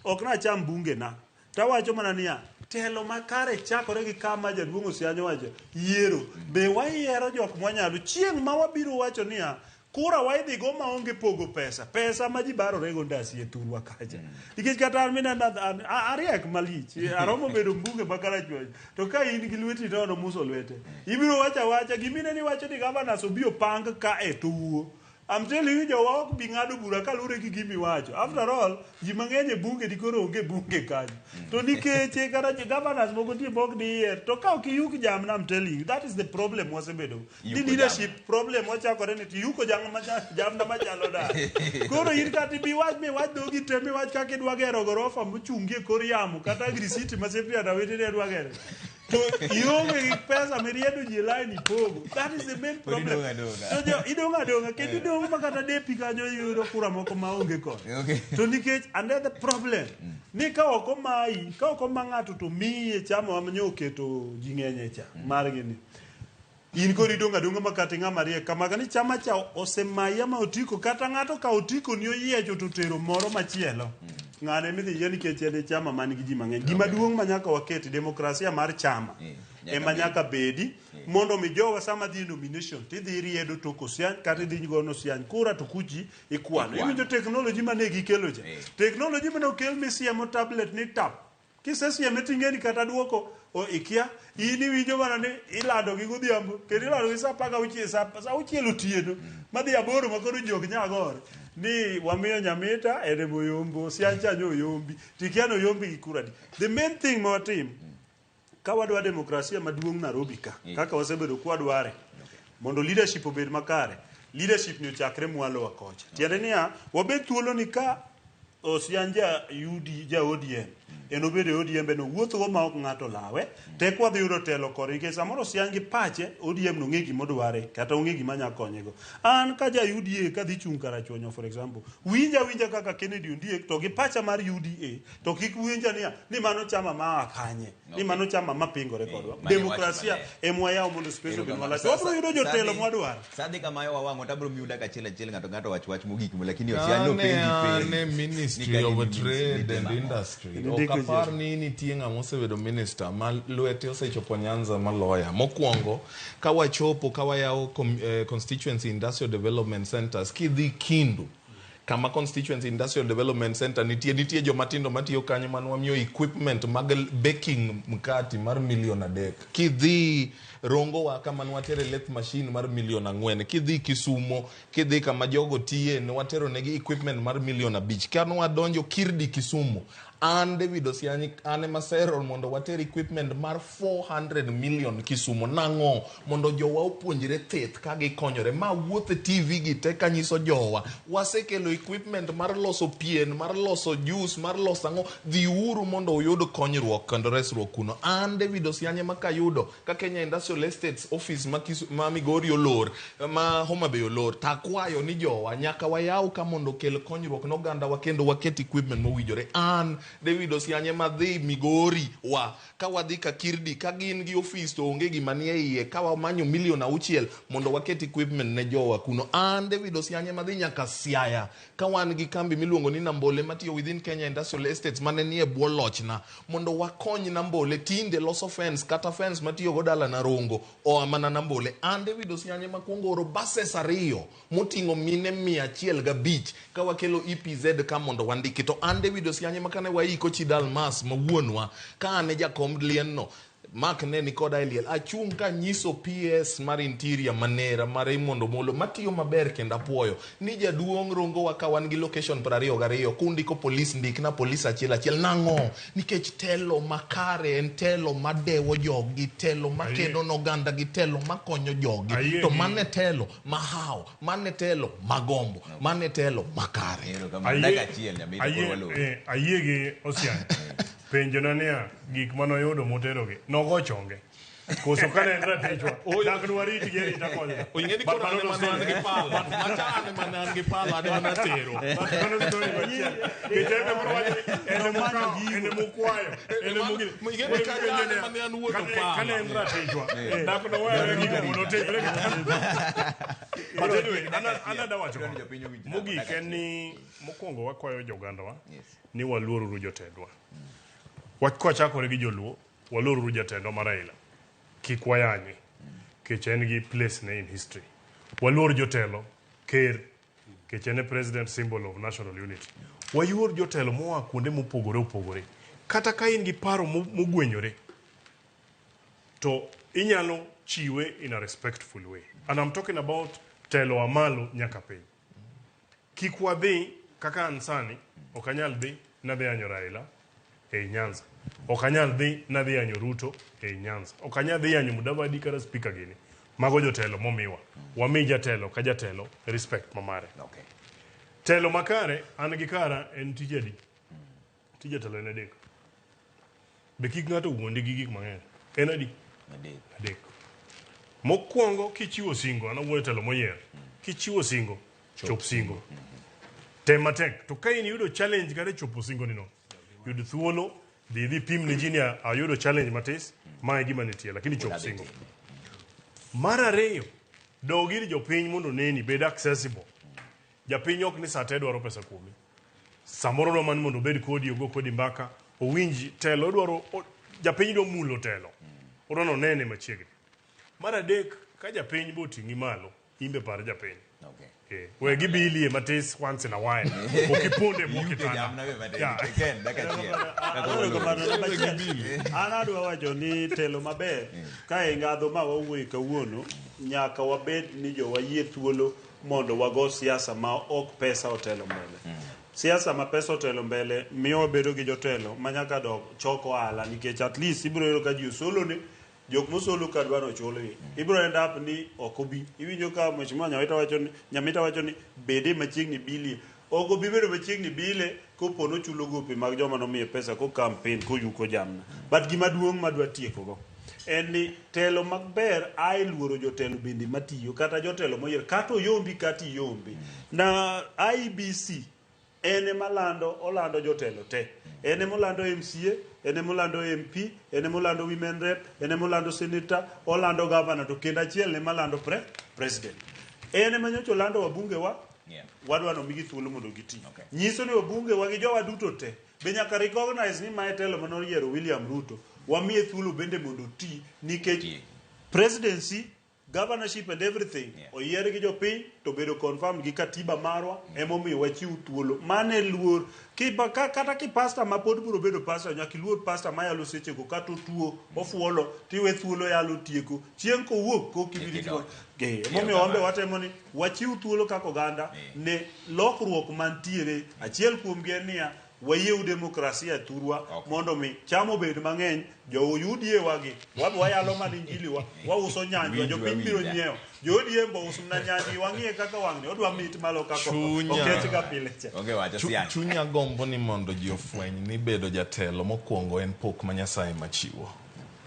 [SPEAKER 3] Ok nacham bunge na. Tawacho mana niya, telo makare chakore gi kama jaduong' Osiany owacho, yiero. Be wayiero jok mwanyalo. Chieng' ma wabiro wacho niya, kura waidhi go maonge pogo pesa. Pesa ma ji barore go ndasi e thurwa kacha. Nikech kata an minena an ariek malich. Aromo bedo mbunge ma Karachuonyo. To ka in gi lweti nono muso lwete. Ibiro wacho awacha, gimine ni wacho ni governors obi opang ka e to wuo. I'm telling you jowa ok bi ng'ado bura kaluwore gi gima iwacho. After all, ji mang'eny e bunge dikoro onge bunge kanyo. To nikech kata governors moko nitie mok diyier. To ka ok iyuk jamna, I'm telling you, that is the problem wasebedo. Ni leadership problem wachakore ni tiyuko jamna machalo nade. Koro in kata ibi wach miwach dhogi te miwach kaka idwa gero gorofa mochungi e kor yamo kata Agri City ma Cyprian Awiti ne dwa gero. To ionge gi pesa miriedo ji e line ipogo. That is the main problem. To jo idong' adong'a kendo idong' ma kata depi kanyo iyudo kura moko ma onge kod. To nikech and the problem ni ka ok omayi, ka ok oma ng'ato to miyi e chama ma nyo oketo ji ng'eny e cha margi ni. In koro idong' adong'a ma kata ing'ama riek kamaga ni chama cha osemayi ama otiko kata ng'ato ka otiko ni oyiecho to otero moro machielo. Ng'ane midhi yie nikech en e chama man gi ji mang'eny. Gima duong' ma nyaka waket demokrasia mar chama ema nyaka bedi mondo mi jowa sama dhi e nomination tidhi riedo tok Osiany kata idhi gono Osiany kura to kuchi ikwano. Iwinjo technology mane gikelo cha. Technology mane okel misiemo tablet ni tap. Kisesieme ting'eni kata duoko o ikia in iwinjo mana ni ilando gi godhiambo kendo ilando gi saa 16 saa 6 otieno madhi 8 ma koro ji ok nyal gore ni wamiyo Nyamita en ema oyombo Osiany cha nyo oyombi tikia ni oyombi gi kura adi. The main thing ma watim ka wadwa demokrasia maduong' Nairobi ka kaka wasebedo kwadware mondo leadership obed makare leadership ni ochakre mwalo wa kocha tiende niya wabed thuolo ni ka Osiany ja UD, ja ODM en obedo e ODM be nowuothogo ma ok ng'ato lawe tek wadhi yudo telo kode nikech samoro Osiany gi pache ODM no ng'e gima odware kata ong'e gima nya konyego an ka ja UDA kadhi chung' Karachuonyo for example winja winja kaka Kennedy Ondiek to gi pacha mar UDA to kik winja niya ni mano chama ma kanye ni mano chama mapingore kodwa demokrasia ema wayawo mondo space obed malach wabiro yudo jotelo mwadwaro
[SPEAKER 1] Sadhi kamayo wawang'o to abiro miu dakika achiel achiel ng'ato ng'ato wach wach mogik lakini Osiany nopenji
[SPEAKER 4] penj. Ane Ministry of Trade and Industry. Ok apar ni nitie ng'ama osebedo minister ma lwete osechopo Nyanza maloya. Mokwongo, ka wachopo ka wayawo constituency industrial development centers, kidhi Kindu, kama constituency industrial development center nitie, nitie jomatindo matiyo kanyo mane wamiyo equipment mag baking mkati mar milion 3. Kidhi Rongowa kama nwatere lathe machine mar milion 4. Kidhi Kisumo, kidhi kama jogo tiye, nwatero negi equipment mar milion 5. Ka nwadonjo Kirdi Kisumu, an David Osiany, an ema sero mondo water equipment mar 400 million Kisumo. Nang'o? Mondo jowa opuonjre theth ka gikonyore. Ma wuoth e TV gi te kanyiso jowa, wasekelo equipment mar loso pien, mar loso juice, mar loso ang'o. Dhiuru mondo uyud konyruok kendo resruok kuno. An David Osiany ema kayudo ka Kenya Industrial Estates office ma, ma Migori olor, ma Homa Bay olor, takwayo ni jowa nyaka wayaw ka mondo okel konyruok ne ogandawa kendo waket equipment mowinjore. An David Osianye madhi Migori wa ka wadhi Kakirdi ka gin gi ofis to onge gima nie iye ka wamanyo milion 6 mondo waket equipment ne jowa kuno. An David Osianye madhi nyaka Siaya ka wan gi kambi miluongo ni Nambole matiyo within Kenya Industrial Estates mane nie bwo lochna mondo wakony Nambole tinde loso fence kata fence matiyo go dala na Rongo oa mana Nambole. An David Osianye makuongo oro buses 2 moting'o mine 105 ka wakelo EPZ ka mondo wandiki. To an David Osianye makane waiko Chidalmas mawuonwa ka an e jakom lienno Mark ne ni koda e liel achung' ka nyiso PS mar Interior Manera mar Raymond Omolo matiyo maber kendo apuoyo ni jaduong' Rongo wa ka wan gi location 22 kundiko polis ndikna polis achiel achiel nang'o nikech telo makare en telo madewo jogi telo makedo n'oganda gi telo makonyo jogi to mane telo mahawo mane telo magombo mane telo makare.
[SPEAKER 2] Ayie gi Osiany. Penjona niya, gik manoyudo moterogi, nogo chonge. Koso kane en ratichwa, dak nwarit gi arita kocha.
[SPEAKER 4] Ing'e ni koro an ema ne an gi pala. Macha an ema ne an gi pala, an ema natero.
[SPEAKER 2] But mano story machielo. Nikech en ema wacho ni en ema okawo, en ema okwayo, en ema ogino.
[SPEAKER 4] Ing'e ni kacha an ema ne an wuon
[SPEAKER 2] Kane
[SPEAKER 4] pala.
[SPEAKER 2] en ratichwa, dak nowere gigo mondo otimre. But anyway, an adawacho kama. Mogik en ni mokwongo wakwayo jogandawa ni waluoruru jotendwa. Kwachakore gi joluo, waluoruru jatendwa mar Raila. Kik wayanye, nikech en gi place ne in history. Waluor jotelo, ker, nikech en e president symbol of national unity. Wayuor jotelo moa kuonde mopogore opogore. Kata ka in gi paro mogwenyore, to inyalo chiwe in a respectful way. And I'm talking about telo amalo nyaka piny. Kik wadhi kaka an sani, ok anyal dhi nadhi yanyo Raila ei Nyanza. Ok anyal dhi nadhi yanyo Ruto ei Nyanza. Ok anyal dhi yanyo Mudavadi kata speaker gini. Mago jotelo momiwa. Wami jatelo ka jatelo respect mamare.
[SPEAKER 1] Okay.
[SPEAKER 2] Telo makare, an gi kara en tij adi? Tij jatelo en 3. Be kik ng'ato wuondi gi gik mang'eny. En adi? 3. Mokwongo kichiwo singo, an awuoyo telo moyier. Kichiwo singo, chop singo. Tem matek. To ka in iyudo challenge kata chopo singo ni no, yud thuolo, dhi idhi pim ne ji ni ayudo challenge matis, ma e gima nitie, lakini chop singo. Mar ariyo, dog ir jopiny mondo oneni, bed accessible. Japiny ok ni saa te dwaro pesa kuomi. Samoro dwa mana mondo obed kodi, ogo kodi mbaka, owinj telo, odwaro, japiny dwa mulo telo. Odwa ni onene machiegni. Mar adek, ka japiny bo oting'i malo, imbe par japiny.
[SPEAKER 1] Okay.
[SPEAKER 2] We gibilie matis once in a while. Ok iponde bwo kitanda.
[SPEAKER 3] An adwa wacho ni telo maber ka e ngadho ma wawuoye kawuono nyaka wabed ni jowa yie thuolo mondo wago siasa ma ok pesa otelo mbele. Siasa ma pesa otelo mbele miyo wabedo gi jotelo ma nyaka dok chok ohala nikech at least ibiro yudo ka ji osolo ne jok mosolo ka dwaro chulgi. Ibiro end up ni ok obi. Iwinjo ka Mheshimiwa Nyawita wacho ni Nyamita wacho ni bede machiegni bilie. Ok obi bedo machiegni bile kopo nochulo gope mag joma nomiye pesa ko campaign koyuko jamna. But gima duong' madwa tieko go en ni telo maber ae luoro jotelo bende matiyo kata jotelo moyier kata oyombi kata iyombi. Na IEBC en ema lando olando jotelo te. En ema olando MCA, en ema olando MP, en ema olando women rep, en ema olando senator, olando governor to kendo achiel ema lando president. En ema nyocha olando wabunge wa wadwa nomigi thuolo mondo giti.
[SPEAKER 1] Okay.
[SPEAKER 3] Nyiso ni wabunge wa gi jowa duto te be nyaka recognize ni mae telo mane oyiero William Ruto. Wamiye thuolo bende mondo oti nikech presidency, governorship and everything oyier gi jopiny to bedo confirmed gi katiba marwa emomiyo wachiw thuolo. Mane luor kiba ka, kata ki pastor ma pod biro bedo pastor nyaka iluor pastor mayalo sechego kata otuo ofuolo tiwe thuolo yalo tieko chieng' kowuok kok ibiro
[SPEAKER 1] Kik
[SPEAKER 3] Emomiyo wan be watemo ni wachiw thuolo kaka oganda ne lokruok mantiere. Achiel kuomgi en niya wayiew demokrasia thurwa mondo mi cham obed mang'eny, jo UDA wagi wabe wayalo mana injili wa wauso nyanjwa jopiny biro nyiewo. Jo ODM bo uso mana nyanji wang'iye kaka wang'ni odwa mit malo kaka okech ga pile cha.
[SPEAKER 1] Onge wacho siasa.
[SPEAKER 4] Chunya gombo ni mondo ji ofweny ni bedo jatelo mokwongo en pok ma Nyasaye machiwo.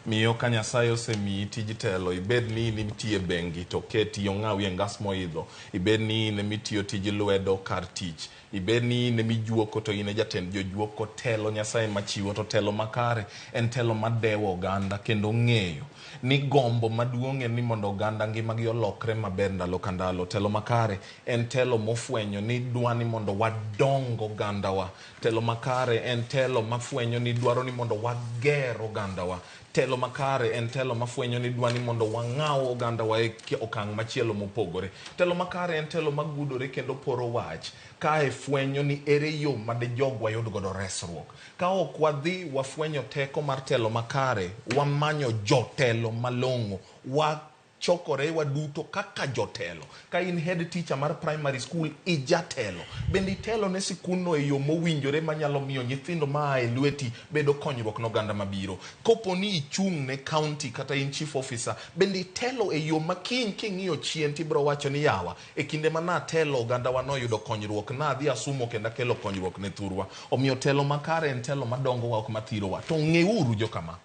[SPEAKER 4] Miyo ka Nyasaye osemiyi tij telo, ibed ni in itiyo e bengi to oketi ong'awi e ngas moidho, ibed ni in emitiyo tij lwedo kar tich, ibed ni in emijuoko to in e jatend jojuoko, telo Nyasaye ema chiwo to telo makare en telo madewo oganda kendo ng'eyo ni gombo maduong' en ni mondo oganda ngimagi olokre maber ndalo ka ndalo. Telo makare en telo mofwenyo ni dwa ni mondo wadong ogandawa. Telo makare en telo mafwenyo ni dwaro ni mondo wager ogandawa. Telo makare en telo mafwenyo ni dwa ni mondo wang'aw ogandawa e okang' machielo mopogore. Telo makare en telo magudore kendo poro wach kae fwenyo ni ere yo ma de jogwa yud godo resruok. Ka ok wadhi wafwenyo teko mar telo makare, wamanyo jotelo malong'o, wachokore waduto kaka jotelo. Ka in head teacher mar primary school, ijatelo. Bende itelo ne sikundno e yo mowinjore manyalo miyo nyithindo maa e lweti bedo konyruok ne oganda mabiro. Kopo ni ichung' ne county kata in chief officer, bende itelo e yo ma kiny king'iyo chien tibiro wacho ni yawa, E kinde ma natelo, ogandawa noyudo konyruok. Nadhi asumo kendo akelo konyruok ne thurwa. Omiyo telo makare en telo madongowa ok mathirowa. To ng'euru jokama,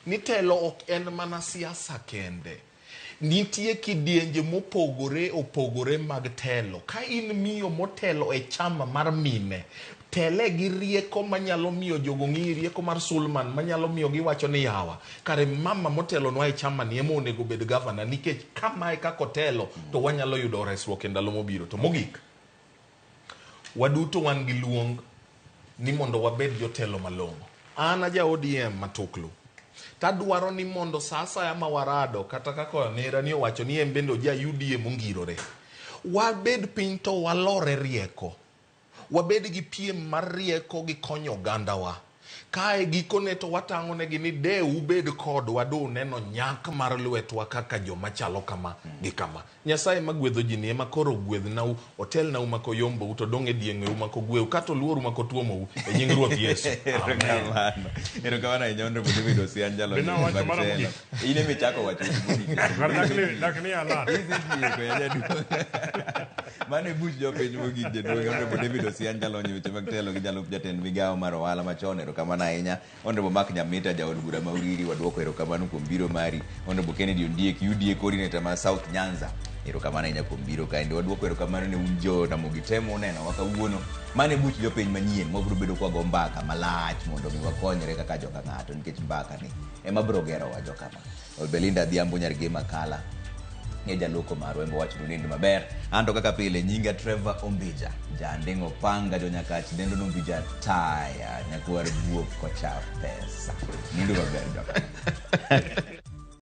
[SPEAKER 4] ni telo ok en mana siasa kende. Nitie kidienje mopogore opogore mag telo. Ka in miyo motelo e chama mar mine, tele gi rieko manyalo miyo jogo ng'iyi, rieko mar Sulman manyalo miyo giwacho ni yawa, kare mama motelonwa e chama ni ema onego bed gavana nikech kamae kaka otelo to wanyalo yudo resruok e ndalo mobiro. To mogik, waduto wan gi luong ni mondo wabed jotelo malong'o. An aja ODM matuklu. Tadwaro ni mondo sa asaya ma warado kata kaka nera ni owacho ni en bende oja UDA mongirore. Wabed piny to walore rieko. Wabed gi piem mar rieko gi konyo ogandawa. Kae gikone to watang'onegi ni de ubed kodwa do uneno nyak mar lwetwa kaka joma chalo kama gi kama. Nyasaye magwedho ji ni ema koro ogwedhnau, otelnau mak oyombou, to odong' e dieng'eu mak ogweu, kata oluoru mak otuomou, e nying Ruoth Yesu. Amen.
[SPEAKER 1] Erokamano. Erokamano ahinya Honorable David Osiany jalony
[SPEAKER 2] Be nawacho
[SPEAKER 1] mag
[SPEAKER 2] mara
[SPEAKER 1] telo.
[SPEAKER 2] mogik?
[SPEAKER 1] In ema ichako wacho weche mogik.
[SPEAKER 2] Kar dak ni alert.
[SPEAKER 1] Isetieko ya jaduong'. Mano e buch jopiny mogik jaduong' Honorable David Osiany jalony e weche mag telo gi jalup jatend migawo mar ohala machon. Erokamano ahinya. Honorable Mark Nyamita jaod bura ma Uriri waduoko erokamano kuom biro mari. Honorable Kennedy Ondiek UDA coordinator ma South Nyanza. Erokamano ahinya kuom biro kaendi. Waduoko erokamano ne un jo Ramogi Temo unenowa kawuono. Mano e buch jopiny manyien mwabiro bedo kwago mbaka malach mondo mi wakonyre kaka joka ng'ato nikech mbaka ni ema biro gerowa jokama. Belinda Adhiambo nyar Gema Kala e jaloko marwa embo wacho ni maber. Anto kaka pile nyinga Trevor Ombija, janding'o panga jonyakach dendo nombija taya nyakwar guok kocha pesa. Nindo maber joka.